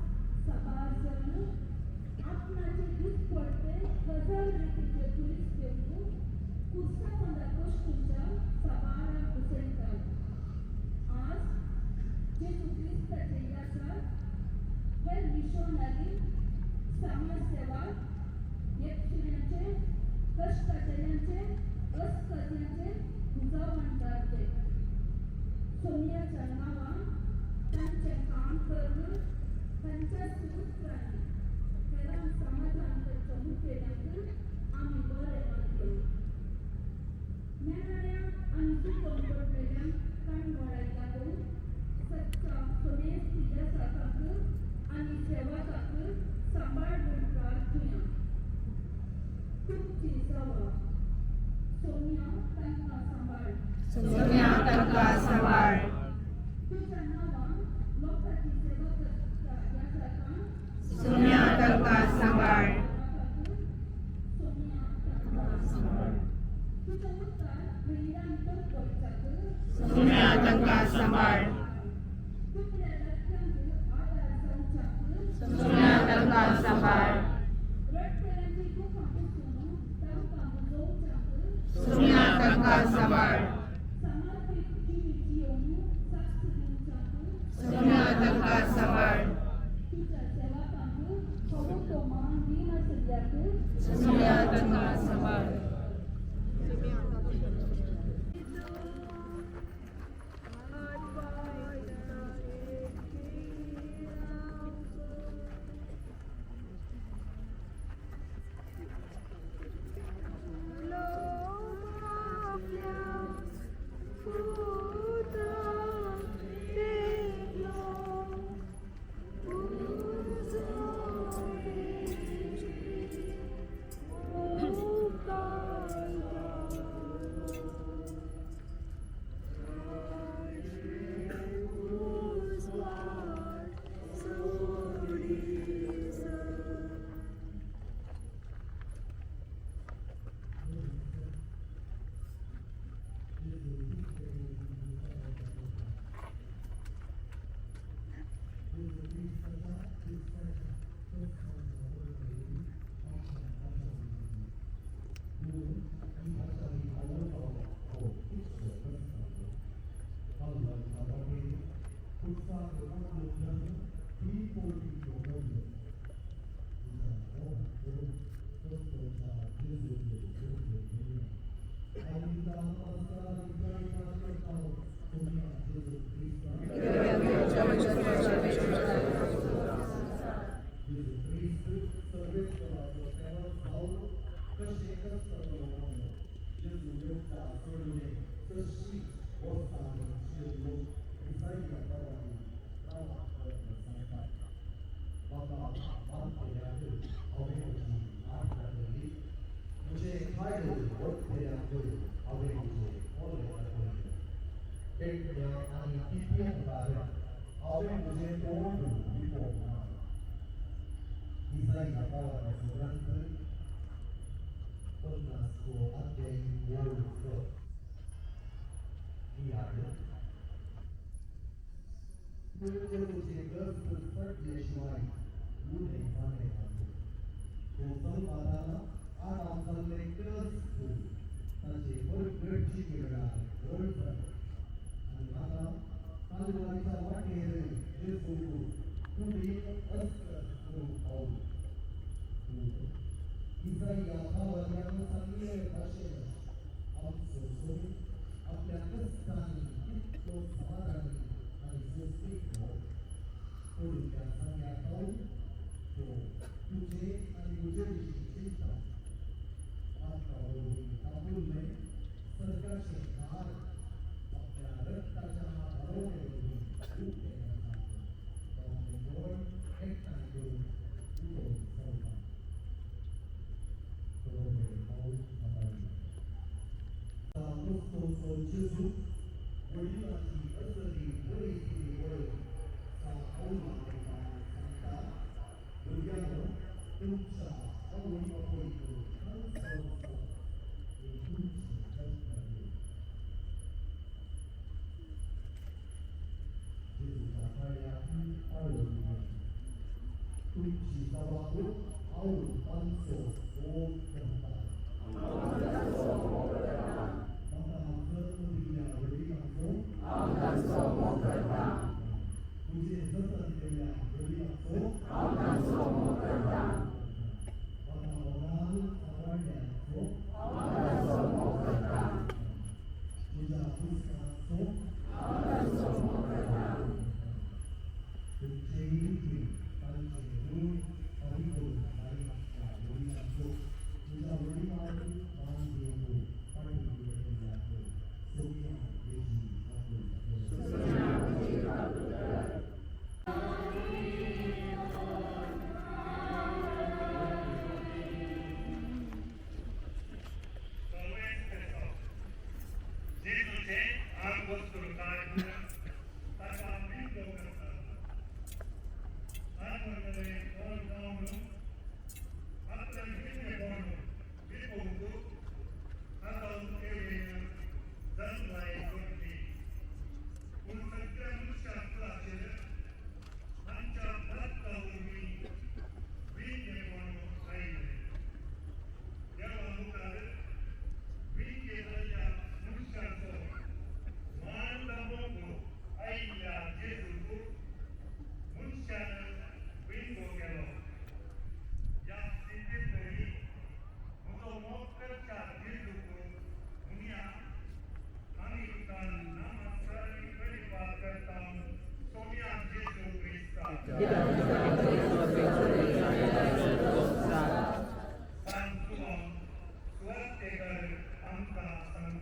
साबार जण आपणाचे दिसपडटे हजार रितीचे पुलीस घेवन कुर्सा कश्टूच्या साबाराक घुसयतात. आज जेजू क्रिस्ताचे यासात हे मिशनरी समाज सेवा एकसुऱ्याचे कश्टाचेल्यांचेर अस्कत्यांचेर उजावणदार ते सोमयाच्या नांवान तांचें काम करून तांच्या सुत्रांनी हेरांक समाधान करच्या मुखेल्यांक आमी बरे मानले. नेणाऱ्यांक आनी चुकोवन पडलेल्यांक काणवळाय लागून सच्चा सोमेस्ती यासाकांक आनी सेवकांक सांबाळ म्हूण प्रार्थुया. तुमची सवा सोम्या तांकां सांबाळ. सोम्या तांकां सांबाळ. तुज्या नांवान लोकांची सेवा करता यासाकांक सोम्या तांकां सांबाळ. सोम्या तांकां सांबाळ. तुजो उतार भैरान तोपच्याक सोम्या तांकां सांबाळ. तुमल्या लक्ष्यांक आदार जावच्याक सोम्या तांकां सांबाळ. रडटल्यांची दुखां पुसून तांकां मुजोवच्याक सोम्या तांकां सांबाळ. समर्पीत जिवीत जियोवन साक्ष दिवच्याक सोम्या तांकां सांबाळ. तुज्या सेवकांक फावो तो मान दिनासल्याक सोम्या तांकां सांबाळ.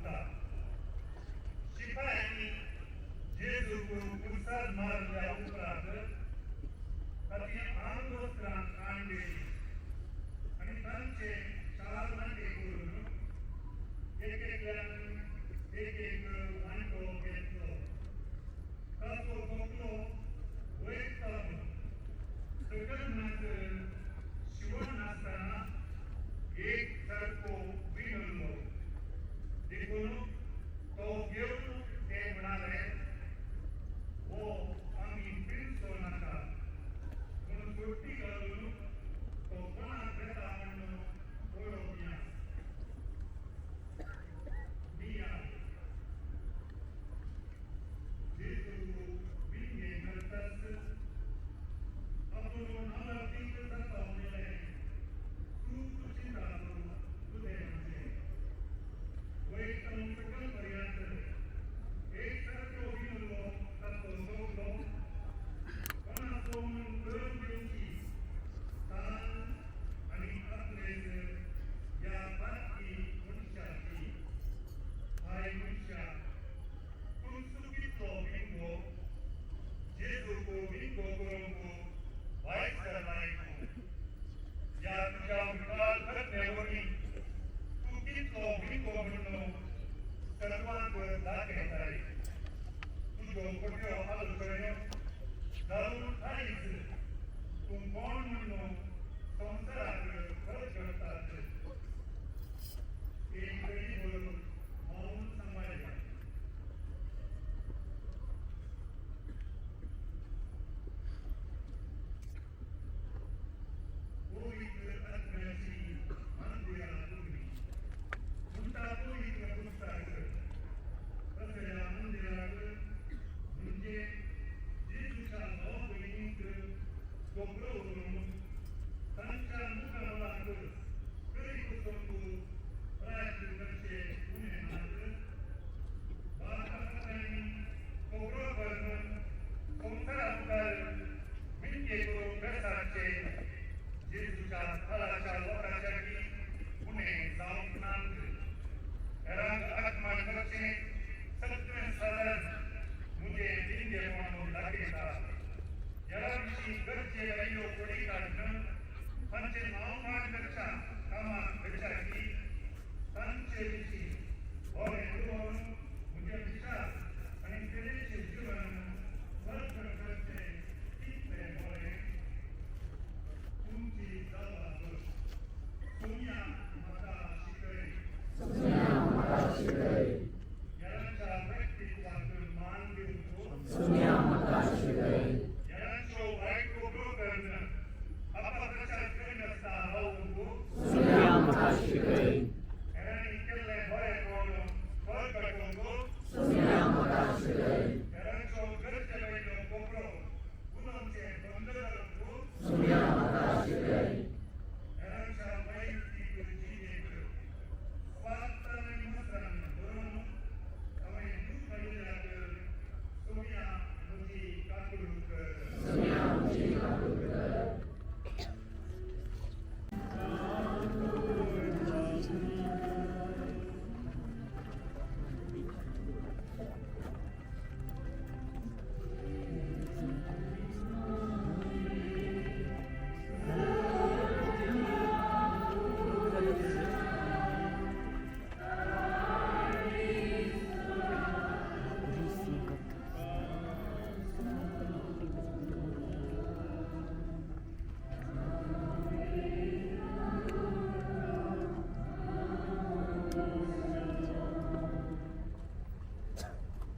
उरता. शिपायांनी जेजूक कुर्सार मारल्या उपरांत ताची आंगवस्त्रां काडली आनी तांचे चार वांटे करून एक एकल्यान एक एक वांटो घेतलो. ताचो खोकलो वयर पावलो. सकयल म्हणसर शिवण नासतना एक सारको विणलो. देखून तो घेवन ते म्हणाले, हो आमी पिळचो नाका, पूण सोटी घालून तो कोणाक वेता म्हणून पळोवया. मिया जेजू विंगे करताच आपूण नवरात्रीक जाता म्हणलें, तूं चिंता करूं तुजें म्हजें. वयर सावन सकयल पर्यंत एक सारको विणलो ताचो सोपलो. कोणाचो म्हणून करून घेवची तान आनी आपलेच ह्या बारकी मनशाची. हाय मनशा, तूं चुकीचो विंगो. जेजूक विंगो करूंक भायर सरलाय तूं. ह्या तुज्या विकाल करणे वरवीं तूं कितलो विंगो म्हणून सर्वांक दाखयताय. तुज्यो खोट्यो आलोचण्यो घालून आयज तूं कोण म्हणून संवसाराक प्रगटतात. एक गरीब मौन सांबाळया. पवित्र आत्म्याची मंदिरां तुमी म्हणटा. पवित्र पुस्तक तसल्या मंदिराक म्हणजे जेजूच्या भाव भयणींक खबरो करून तांच्या मुखामळाक करी पसून प्रयत्न करचे उणें नात. बापांनी खबरो करून संवसारा मुखार विनते करून बेसाचे जेजूच्या थळाच्या लोकांच्या उणें जावंक नात. हेरांक आत्मान करचें सगळें साधन म्हजें लिंगेपण दाखयता. ह्या विशीं गरजे वयल्यो खोडी काडून तांचें नांव करच्या कामां घडच्या की तांचे विशीं बरें उलोवन म्हजें विश्वास आनी सेवेचें जीवन बळकट करचें तितलें बरें. तुमची जाप सोनिया म्हाका शिकय. सोनिया म्हाका शिकय. हेरांच्या व्यक्तित्वाक मान दिवंक. सोनिया म्हाका शिकय. हेरांच्यो वायट खबरो करून अपप्रचार करिनासतना रावूंक. सोनिया म्हाका शिकय. हेरांनी केल्लें बरें प्रगटोवंक. सोनिया म्हाका शिकय. हेरांच्यो गरजे वयल्यो खबरो उलोवचें बंद करूंक. सोनिया म्हाका शिकय. हेरांच्या वैयक्तीक जिणेक स्वार्थ आनी मसरान भरून हांवें दूख हाडिल्ल्याक सोनिया म्हजी काकूळ कर. सोनिया म्हजी काकूळ कर.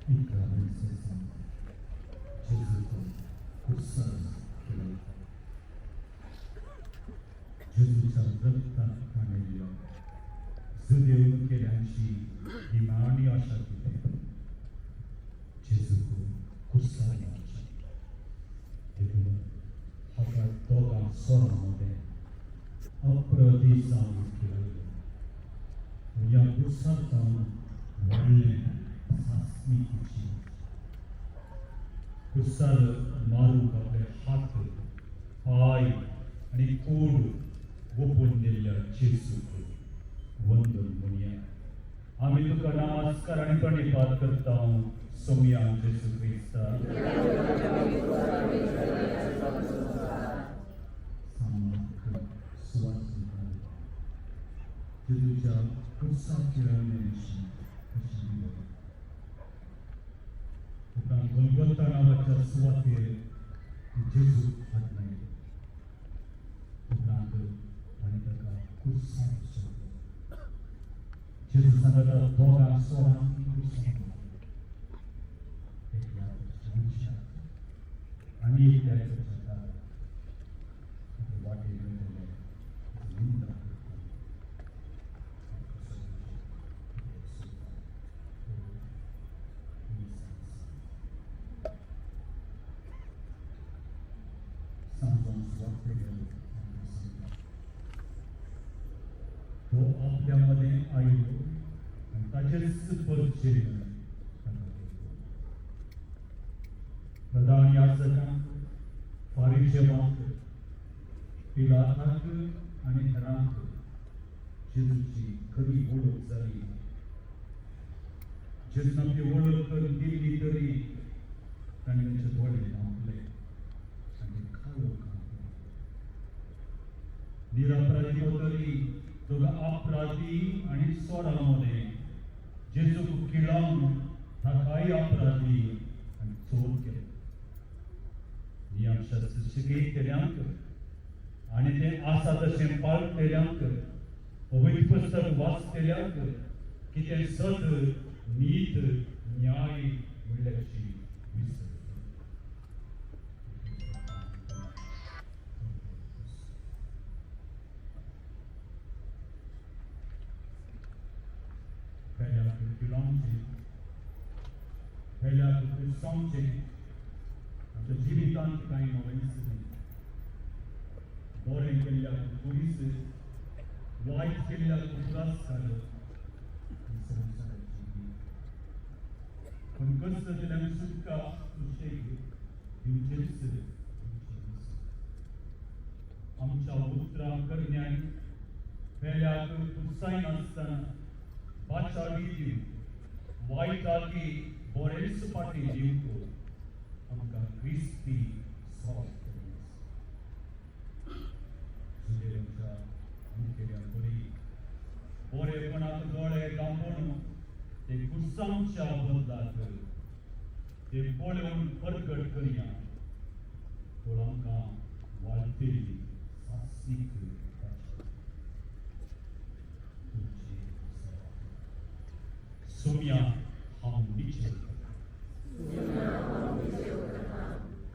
इकरावें सत्संग. जेजूक कुर्सार खेळयता. जेजूच्या रक्तान कांडिल्ल्या जुदेव मुखेल्यांची निमाणी आशा कितें? जेजूक कुर्सार मारचें. देखून हाका दोगां चोरां मदें अपराधी जावन खेळयलो. ह्या कुर्सार जावन व्हडलें सासमिकीची कुर्सार मारूंक आपले हात, पांय आनी कूड ओपून दिल्ल्या जेजूक वंदन म्हणया. आमी तुका नमस्कार आनी प्रणिपात करता सोमया जेजू क्रिस्ता. जेजूच्या कुर्साच्या उपरांत गोलगोता नांवाच्या सुवातेर जेजू हात लायलो. उपरांत ताणें ताका कुर्सार सोडलो. जेजू सांगता दोगां सोरांक कुर्सार एकल्याक उंचाक आनी एकल्याक दाव्याक. वाटेर मेळटले निंदा करता. समजून सुवातेर तो आपल्यामध्ये आयलो आनी ताचेच परिचय प्रधान याजकांक, फारिजेवांक, पिलाताक आनी हेरांक जेजूची खरी वळख जाली. जेजून आपली वळख करून दिल्ली तरी ताणें तांचे दोळे धांपले आनी काळोख घातलो. निरपराधी तरी दोगां अपराधी आनी चोरां मदें जेजूक किळावन ताकाय अपराधी आनी चोर केलो. नियमशास्त्र शिकयतल्यांक आनी तें आसा तशें पाळटल्यांक, पवित्र पुस्तक वाचतल्यांक कितें सत, नीत, न्याय म्हणल्याची विसर. पेल्याक किळावचें, पेल्याक कुर्सावचें आमच्या जिवितांत कांय नवेंच न्हय. बरें केल्ल्याक पुलीस, वायट केल्ल्याक पुरस्कार ही संवसाराची रीत. पूण कसतल्यांक सुटका सुशेग दिवचेच दिवचेच. आमच्या उतरां करण्यांनी पेल्याक कुर्सायनासतना बाचावी दिवंक, वायटाकी बरेंच फाटी दिवंक आमकां क्रिस्ती सवाय जुदेवांच्या मुखेल्या बरी बरेपणाक दोळे दांबून ते कुर्सांच्या बदलाक ते पळोवन परगट करया, पूण आमकां वाळटेली सात्सीक तुमची सेवा. सोम्या हांव निश्चय करता.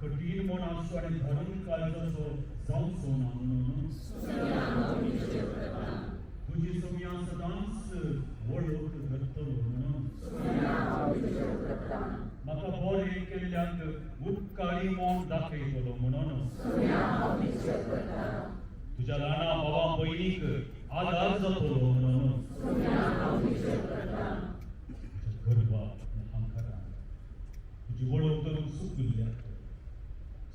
कठीण मनाचो आनी धरून काळजाचो जावचो ना म्हणून तुजी सोम्या सदांच वळख करतलो म्हणून म्हाका बरें केल्ल्यांक उपकारी म्हूण दाखयतलो म्हणून तुज्या ल्हाना भावा भयणीक आदार जातलो म्हणून तुज्या गर्वा अहंकारान तुजी वळख करून चुकिल्ल्या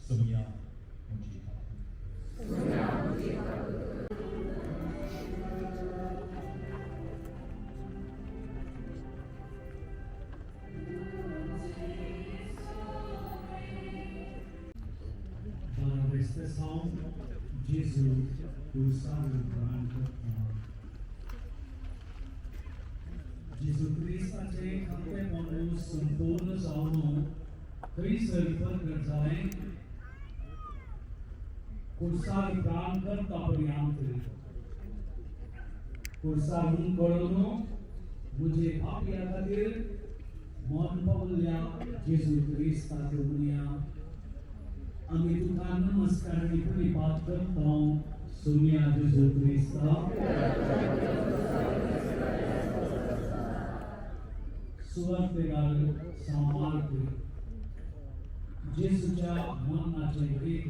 सोम्या म्हजी काकूट. Manifestação Gesù कुर्सार प्राण करता. जेजू क्रिस्ताचे खरेपण संपूर्ण जावन थंयसर प्रगट जालें. कुर्सार प्राण करता पर्यंत कुर्सार कळून म्हजे पापया खातीर मन पावल्या जेजू क्रिस्ताचे उणया आमी तुका नमस्कार आनी प्रणिपात करता सोम्या जेजू क्रिस्ता. सुवार्तेकार सांत मार्क जेजूच्या मरणाचें एक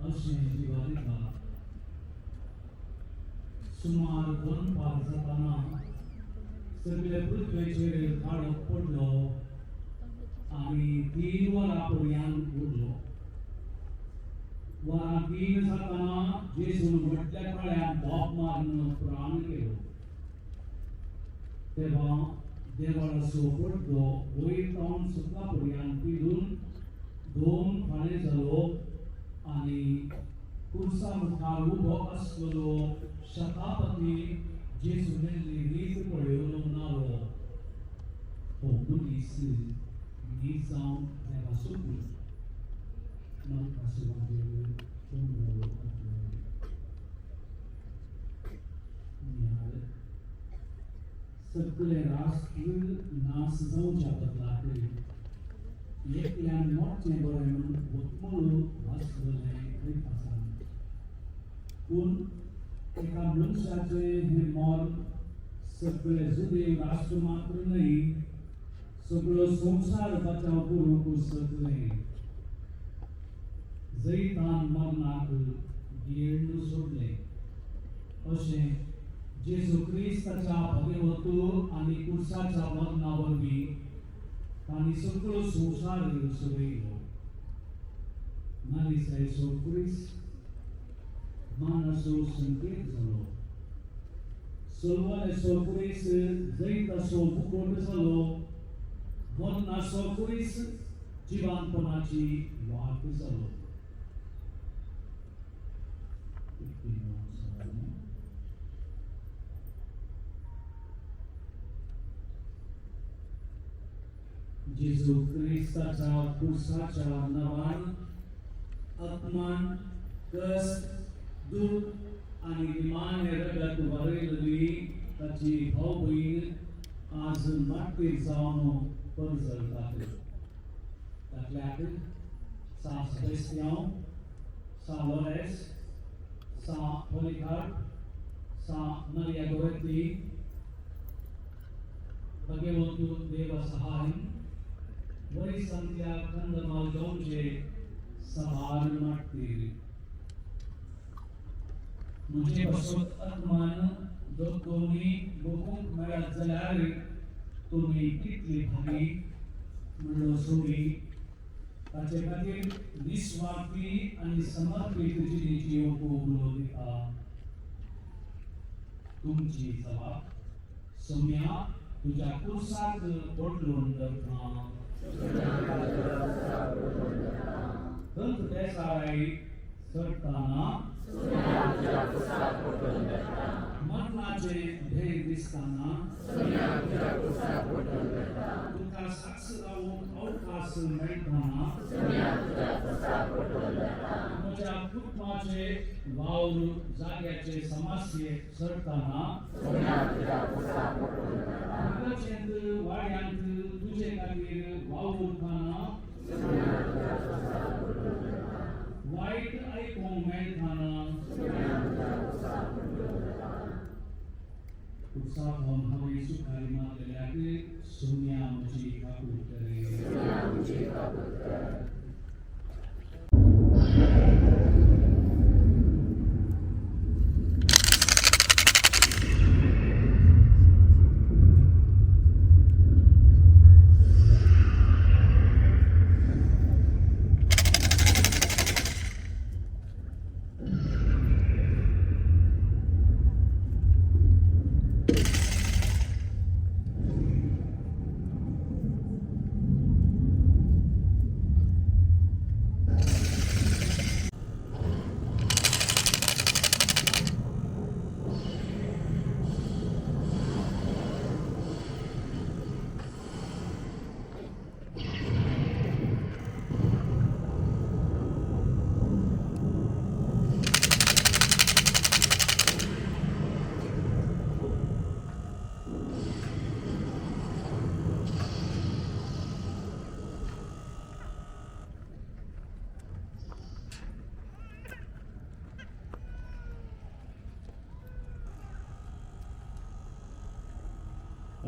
अशें विवरिता. सुमार दनपार जातना सगळे पृथ्वेचेर काळोख पडलो आनी 3 वरां पर्यंत उरलो. वरां 3 जातना जेजून व्हडल्या कळ्यान बोब मारून प्राण केलो. तेव्हा देवळाचो पडदो वयर तावन सकला पर्यंत पिळून दोन फाळे जालो आनी कुर्सा मुखार उबो आसलेलो शतापती जेजू मेल्ली रीत पळयोवन म्हणालो, हो मनीस न्ही जावन देवाचो पूत. मरता सुवातेर 15 अध्याय. सगळे राष्ट्र नास जावच्या बदलाक एकल्यान मोठें बरें म्हूण वतमोळू वाचलें खंय. पूण एका मनशाचें हें मरण सगळे जुदेव राष्ट्र मात्र न्हय, सगळो संवसार बचाव करूंक शकलें. जैतान मरणाक गिळून सोडलें. अशें जेजू क्रिस्ताच्या भगवतो आनी कुर्साच्या मरणा वरवीं तांणी सगळो संवसार सजयलो. मारिसायचो क्रिस्त मानाचो संकेत जालो. सलवारेचो क्रिस्त जैताचो मुकोट जालो. मरणाचो क्रिस्त जिवानपणाची वाट जालो. जेजू क्रिस्ताच्या कुर्साच्या नांवान अपमान, कष्ट, दुःख आनी निमाणें रगत वरयलेली ताची भाव भयण आज मार्टीर जावन परजळटात. तातल्याक सा सेबेस्तियांव, सा लॉरेस, सा पॉलिकार्प, सा मारिया गोरेती, भगवंतु देव सहाय वरिसांतल्या कंदमाल गांवचे सभार मार्टीर. म्हजे पासत अपमान दोनी भोगूंक मेळत जाल्यार तुमी कितली भागी म्हणलो सोबी. ताचे खातीर निस्वार्थी आनी समर्पीत जिणेची उलो दिता. तुमची जबाब सम्या तुज्या कुर्साक बदलून धरता. संत देसाय चडटाना मरणाचे भंय दिसतना तुका साक्ष रावूंक अवकाश मेळटना म्हज्या कुटुंबाचे वावर जाग्याचे समस्ये चडटना इगर्जेंत वाड्यांत तुजे खातीर वावुरतना वायट आयकूंक मेळटना उत्साहान हांवें सुखारी मारलेल्याक सोम्या म्हजी काकूट करे.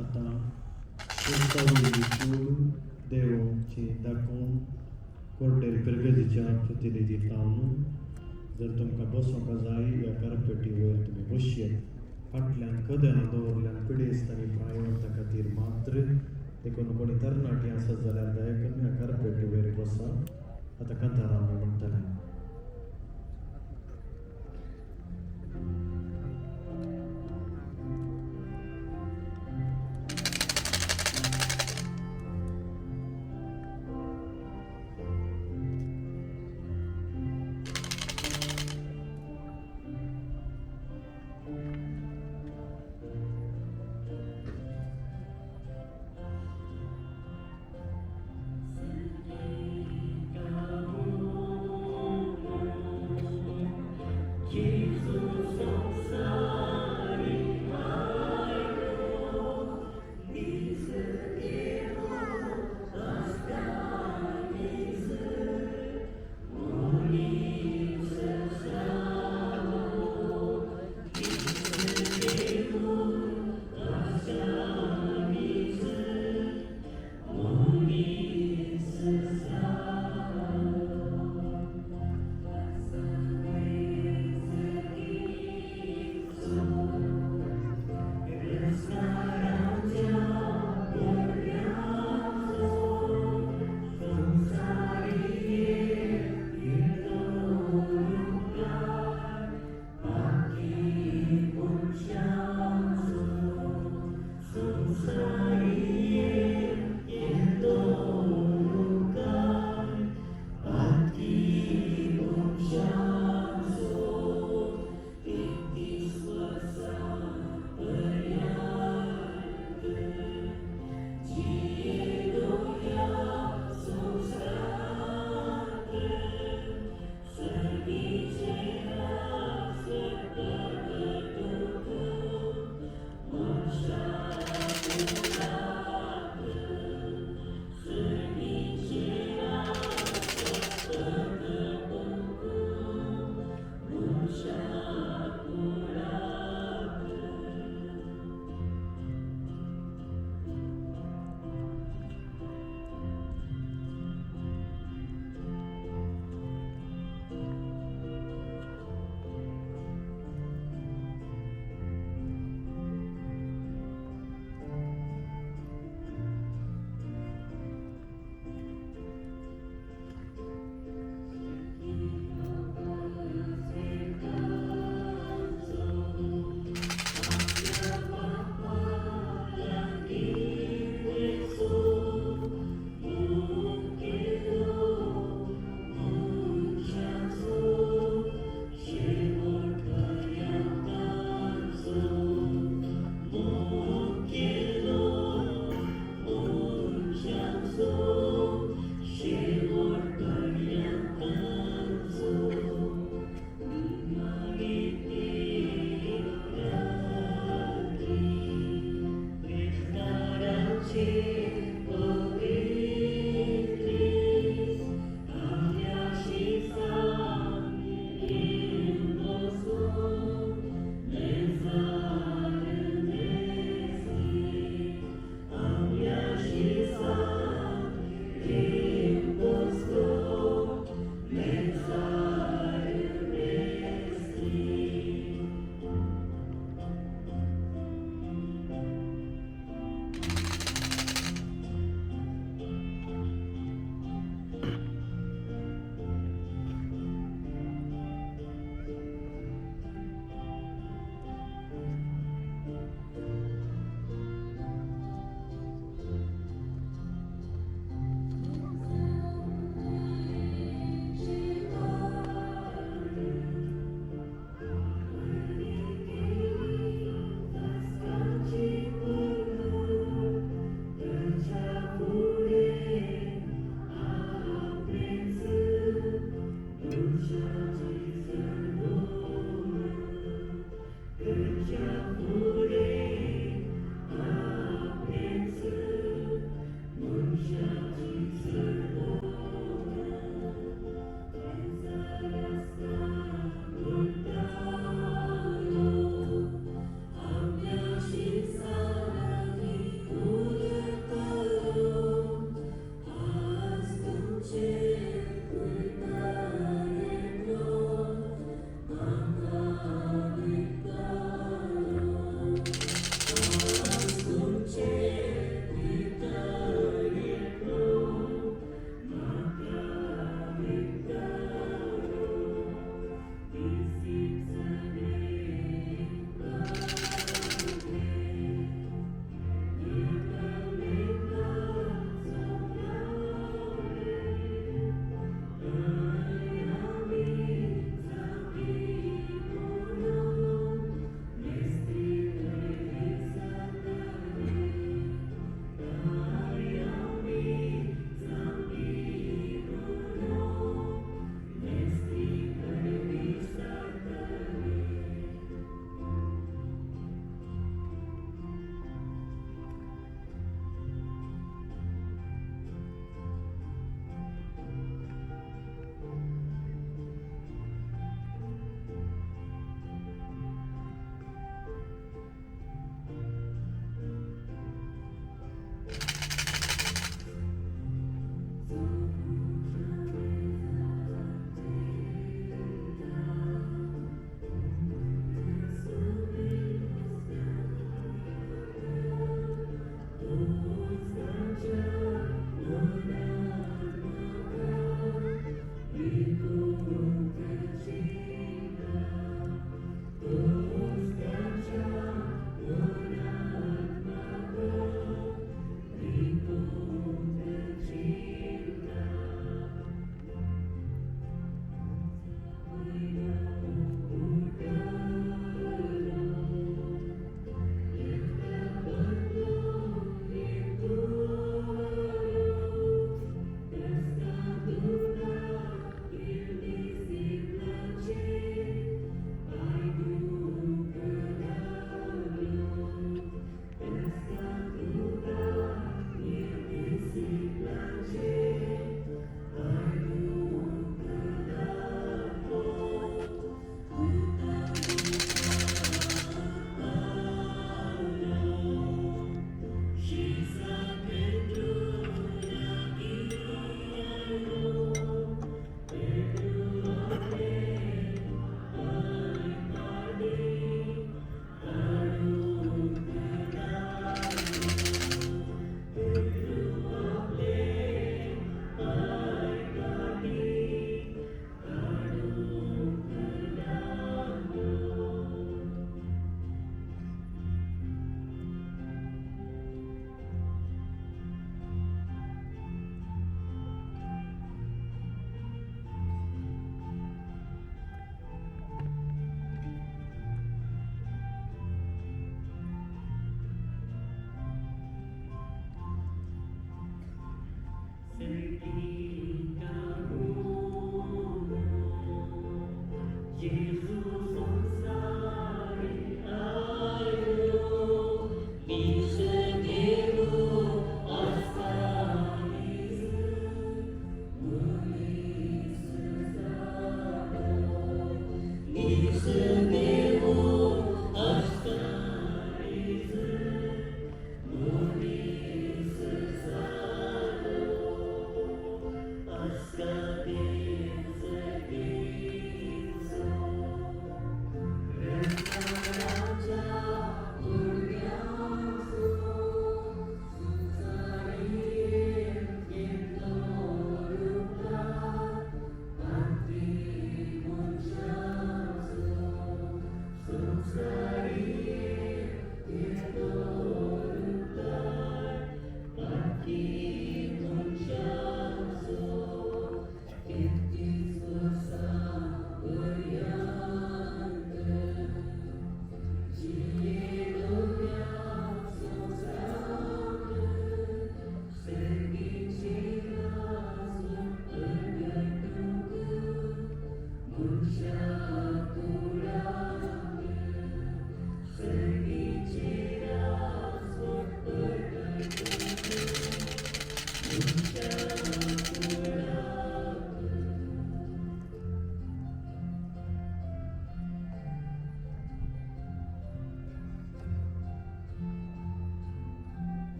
आतां कुर्सा वयली कूड देवोची दाखोवन कोर्टेर फिर्गजेच्या प्रतिनिधी तावन जर तुमकां बसोंक जाय ह्या कार्पेटी वयर तुमी बसयेत. फाटल्यान कदेलां दवरल्यान पिडेस्त आनी प्रायवंता खातीर मात्र, देखून कोणी तरणाटी आसत जाल्यार दया करून ह्या कार्पेटी वयर बसा. आतां कांतारां आमी म्हणटले.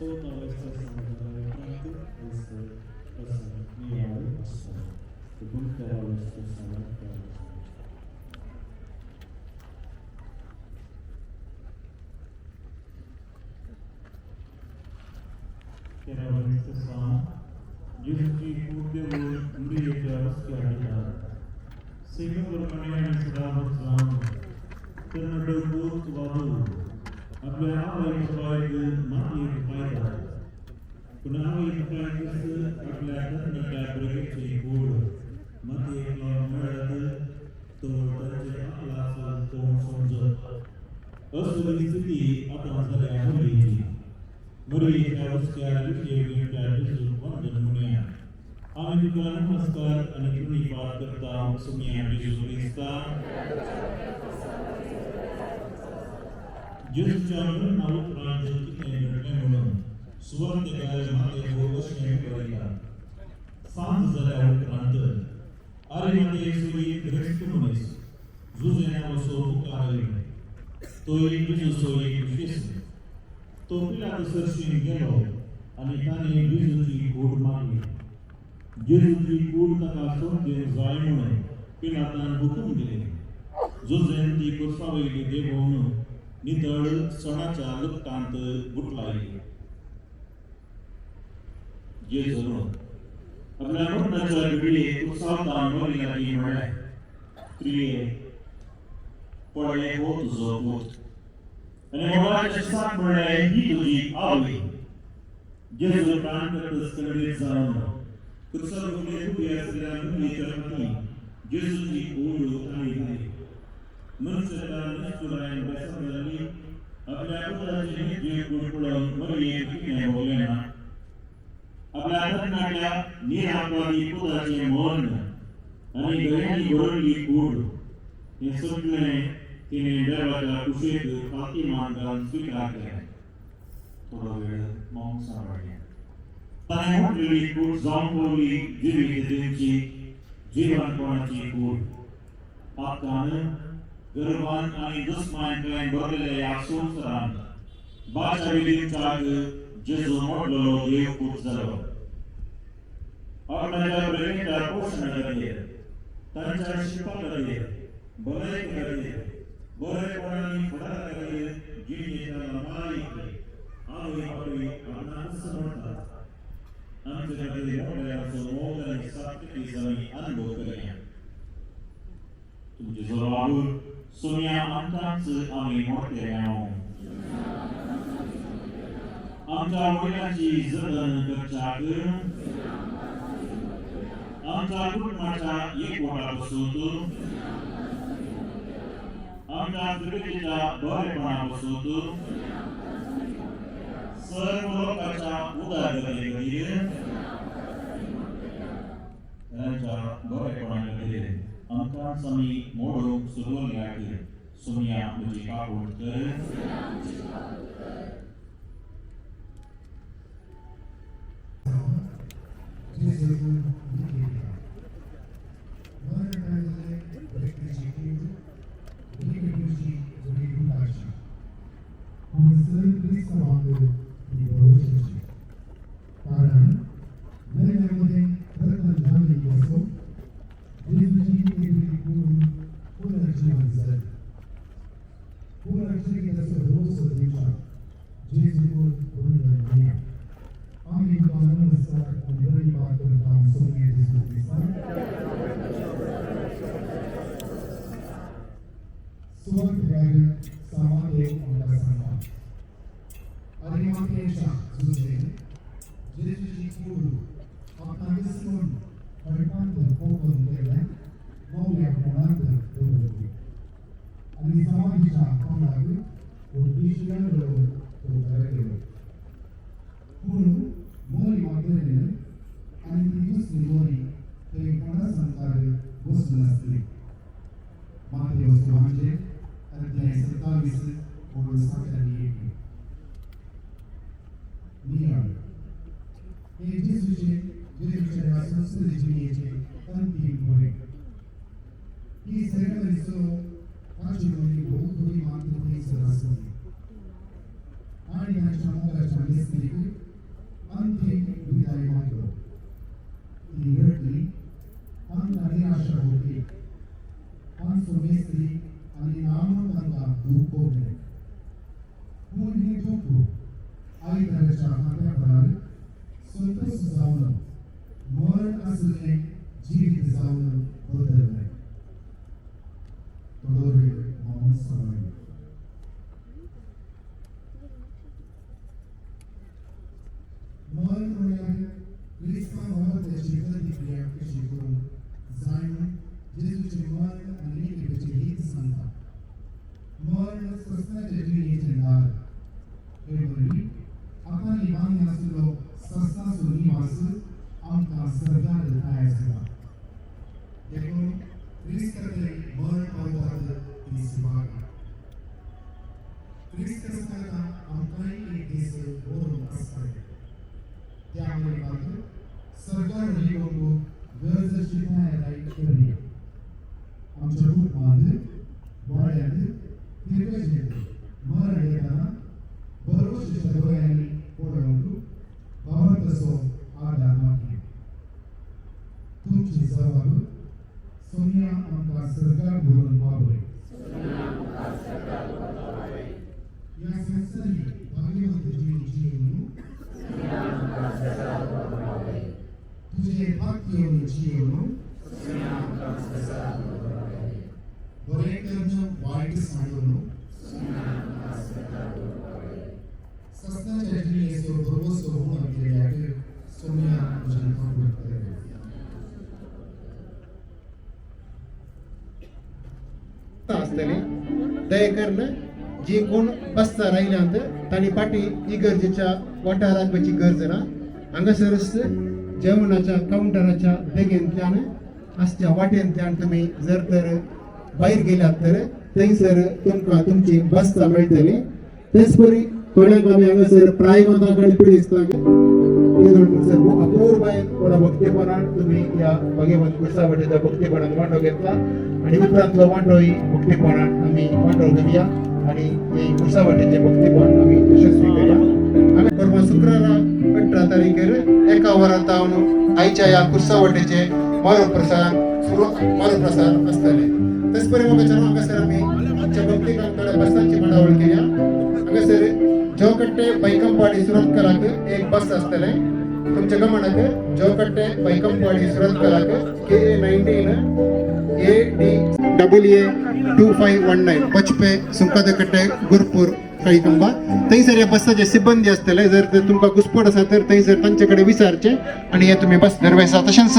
Sou प्रसंग नियाळ आसता. देखून तेरावेस प्रसंगाक तयार आसा. तेरावेस प्रसंग जेजूची कूड देवूळ मुरयेच्या रस्त्यार हाडटात. सेवे प्रमाणे आनी सदांच जावन तरणाटो पूत वादू आपल्या आवय बापायक मातयेक पायतात, पूण आवय बापायकच आपल्या तरणाट्या भुरग्याची कूड मातयेक लावन मेळत तर तांचे आपलाच कोण समजत असली स्थिती आतां जाल्या मुरयेची. मुरयेच्या रस्त्यार विजय घेवच्या जेजूक वंदन म्हणया. आमी तुका नमस्कार आनी प्रणिपात करता सुमया जेजू क्रिस्ता. जेजूच्या मरणा उपरांत कितें घडलें म्हणून सुवार्तेकार मातेव अशें बरयता. सांज जाल्या उपरांत आरिमातेचो एक ग्रेस्त मनीस जुजे नांवाचो मुखार आयलो. तोय जेजूचो एक शिश्य. तो पिलात सरशीं गेलो आनी ताणें जेजूची कूड मागली. जेजूची कूड ताका सोडून दिवंक जाय म्हणून पिलातान हुकूम दिले. जुजेन ती कुर्सा वयली देंवोवन नितळ सणाच्या लुगटांत गुठलायली. जेजून आपल्या मरणाच्या घडये कुर्सावतान मरी लागीं म्हणलें, प्रिये, पळय हो तुजो पूत. आनी मोगाच्या शिसाक म्हणलें, ही तुजी आवय. जेजू प्राण खंडीत जावन कुर्सा वयले उबी आशिल्ल्या मुरयेच्या हातीं जेजूची कूड तांणी दिली. मनशाच्या निश्ठुरायेन बेसार जाल्ली आपल्या पुताची निर्जीव कूड पळोवन मरयेक कितें भोगलें ना? आपल्या तरणाट्या निरापराधी पुताचें मर्ण आनी दयांनी भरिल्ली कूड हें सगळें तिणें देवाच्या कुशेक फाती मान घालून स्विकार केलें. थोडो वेळ मौन सांबाळ्ळें. ताणें म्हटलेली कूड जावन पावली जिवीत दिवची जिवनपणाची कूड. पातकान, गर्वान आनी दुस्मानकायेन भरलेल्या ह्या संवसारांत बाचावी दिवच्याक जेजू मोडलेलो देव पूत जालो. आपणाच्या भुरग्यांच्या पोशणा खातीर, तांच्या शिकपा खातीर, भलायके खातीर, बरेपण आनी फुडारा खातीर जिणेच्या लमाईक आवय बापूय आपणाकच म्हणटात. आमचे खातीर मोडलेल्याचो मोग आनी सात्विकी आमी अनुभव करया. तुमचे जबाब सोनिया आमकांच आमी मोडटले. आमच्या वडिलांची जतन करच्याक, आमच्या कुटुंबाच्या एकवटा पासून, आमच्या प्रगतीच्या बरेपणा पासून, सर्व लोकांच्या उदरगती खातीर, तांच्या बरेपणा खातीर आमकांच आमी मोडूंक सुरवल्याक सोनिया म्हजी काकूट कर. आणि तांच्या मोगाच्या मेस्त्रीक अंतीम विदाय. जेजूची प्रतिक्रिया कशी करूंक जाय म्हूण जेजूचें मर्ण आनी रिकेपेचें हीत सांगता. मर्ण सस्नाच्या जिणेचें दार. हे वरवीं आतांनी बांदी आशिल्लो सस्नाचो निवास आमकां सर्गार तयार जाता. देखून क्रिस्तांतय मरण पावतात ती सुभाग. क्रिस्त आसतना आमकांय एक दीस बरोवन आसतलें. त्या मरणात सर्गार रिगोवंक गरजेची तयारी करया. आमच्या कुटुंबांत, वाड्यांत, फिरगजेंत मरण येतना भरवशाच्या दोळ्यांनी पळोवंक भावार्थाचो आदार मागया. तुमची जबाब सोनिया आमकां सर्गार व्हरून पावय. ह्या संवसारी भाग्यवंत जीण जियोवन तुझे भक्तीन जियोवन बरें करून वायट सांडून सस्नाच्या जिणेचो भरवसो उणो केल्याक सोनिया म्हजी काबूल कर. आसतली. दया करून जी कोण बसता रायल्यांत तांणी फाटीं इगर्जेच्या वाठाराक वचची गरज ना. हांगासरच जेवणाच्या कावंटराच्या देगेंतल्यान आसच्या वाटेंतल्यान तुमी जर तर भायर गेल्यात तर थंयसर तुमकां तुमची बसता मेळटली. तेच परी थोड्यांक आमी हांगासर प्रायमता कडेन पिडिस्तांक अपूर्वायेन व्हडा भक्तीपणान तुमी ह्या भगवंत कुर्सा वाटेच्या भक्तीपणान वांटो घेतला आनी उपरांतलो वांटोय भक्तीपणान आमी वांटो घेवया आनी हे कुर्सा वाटेचे भक्तीपण आमी यशस्वी करूया. आमी परवा शुक्रारा 18 तारीखेर एका वरां तावन आयच्या ह्या कुर्सा वाटेचे मरोप्रसाद सुरू मरोप्रसाद आसतले. तेच परी म्हाका हांगासर आमी आमच्या भक्तीकान थोड्या बसांची मांडावळ केल्या. हांगासर जोकट्टे बैकंपाडी सुरतकलाक एक बस आसतलें. तुमच्या गमनाक जोकट्टे बैकंपाडी सुरतकलाक KA 19 AD AA 2519 Bajpe Sunkadakatte Gurpur Kaikamba थंयसर ह्या बसाचे सिब्बंदी आसतले. जर तर तुमकां घुसपट आसा तर थंयसर तांचे कडेन विचारचें आनी हे तुमी बस दरवेसा. तशेंच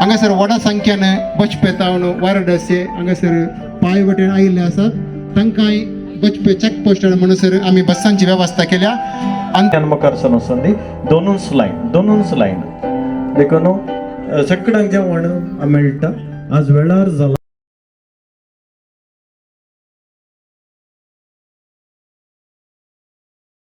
हांगासर व्हडा संख्यान बजपे तावन वारडसे हांगासर पांय वटेन आयिल्ले आसात. तांकांय बजपे चॅक पोस्टर म्हणसर आमी बसांची वेवस्था केल्या. मुखार सरून वचोन दोनूच लायन देखून सगळ्यांक जेवण मेळटा. आज वेळार जाला.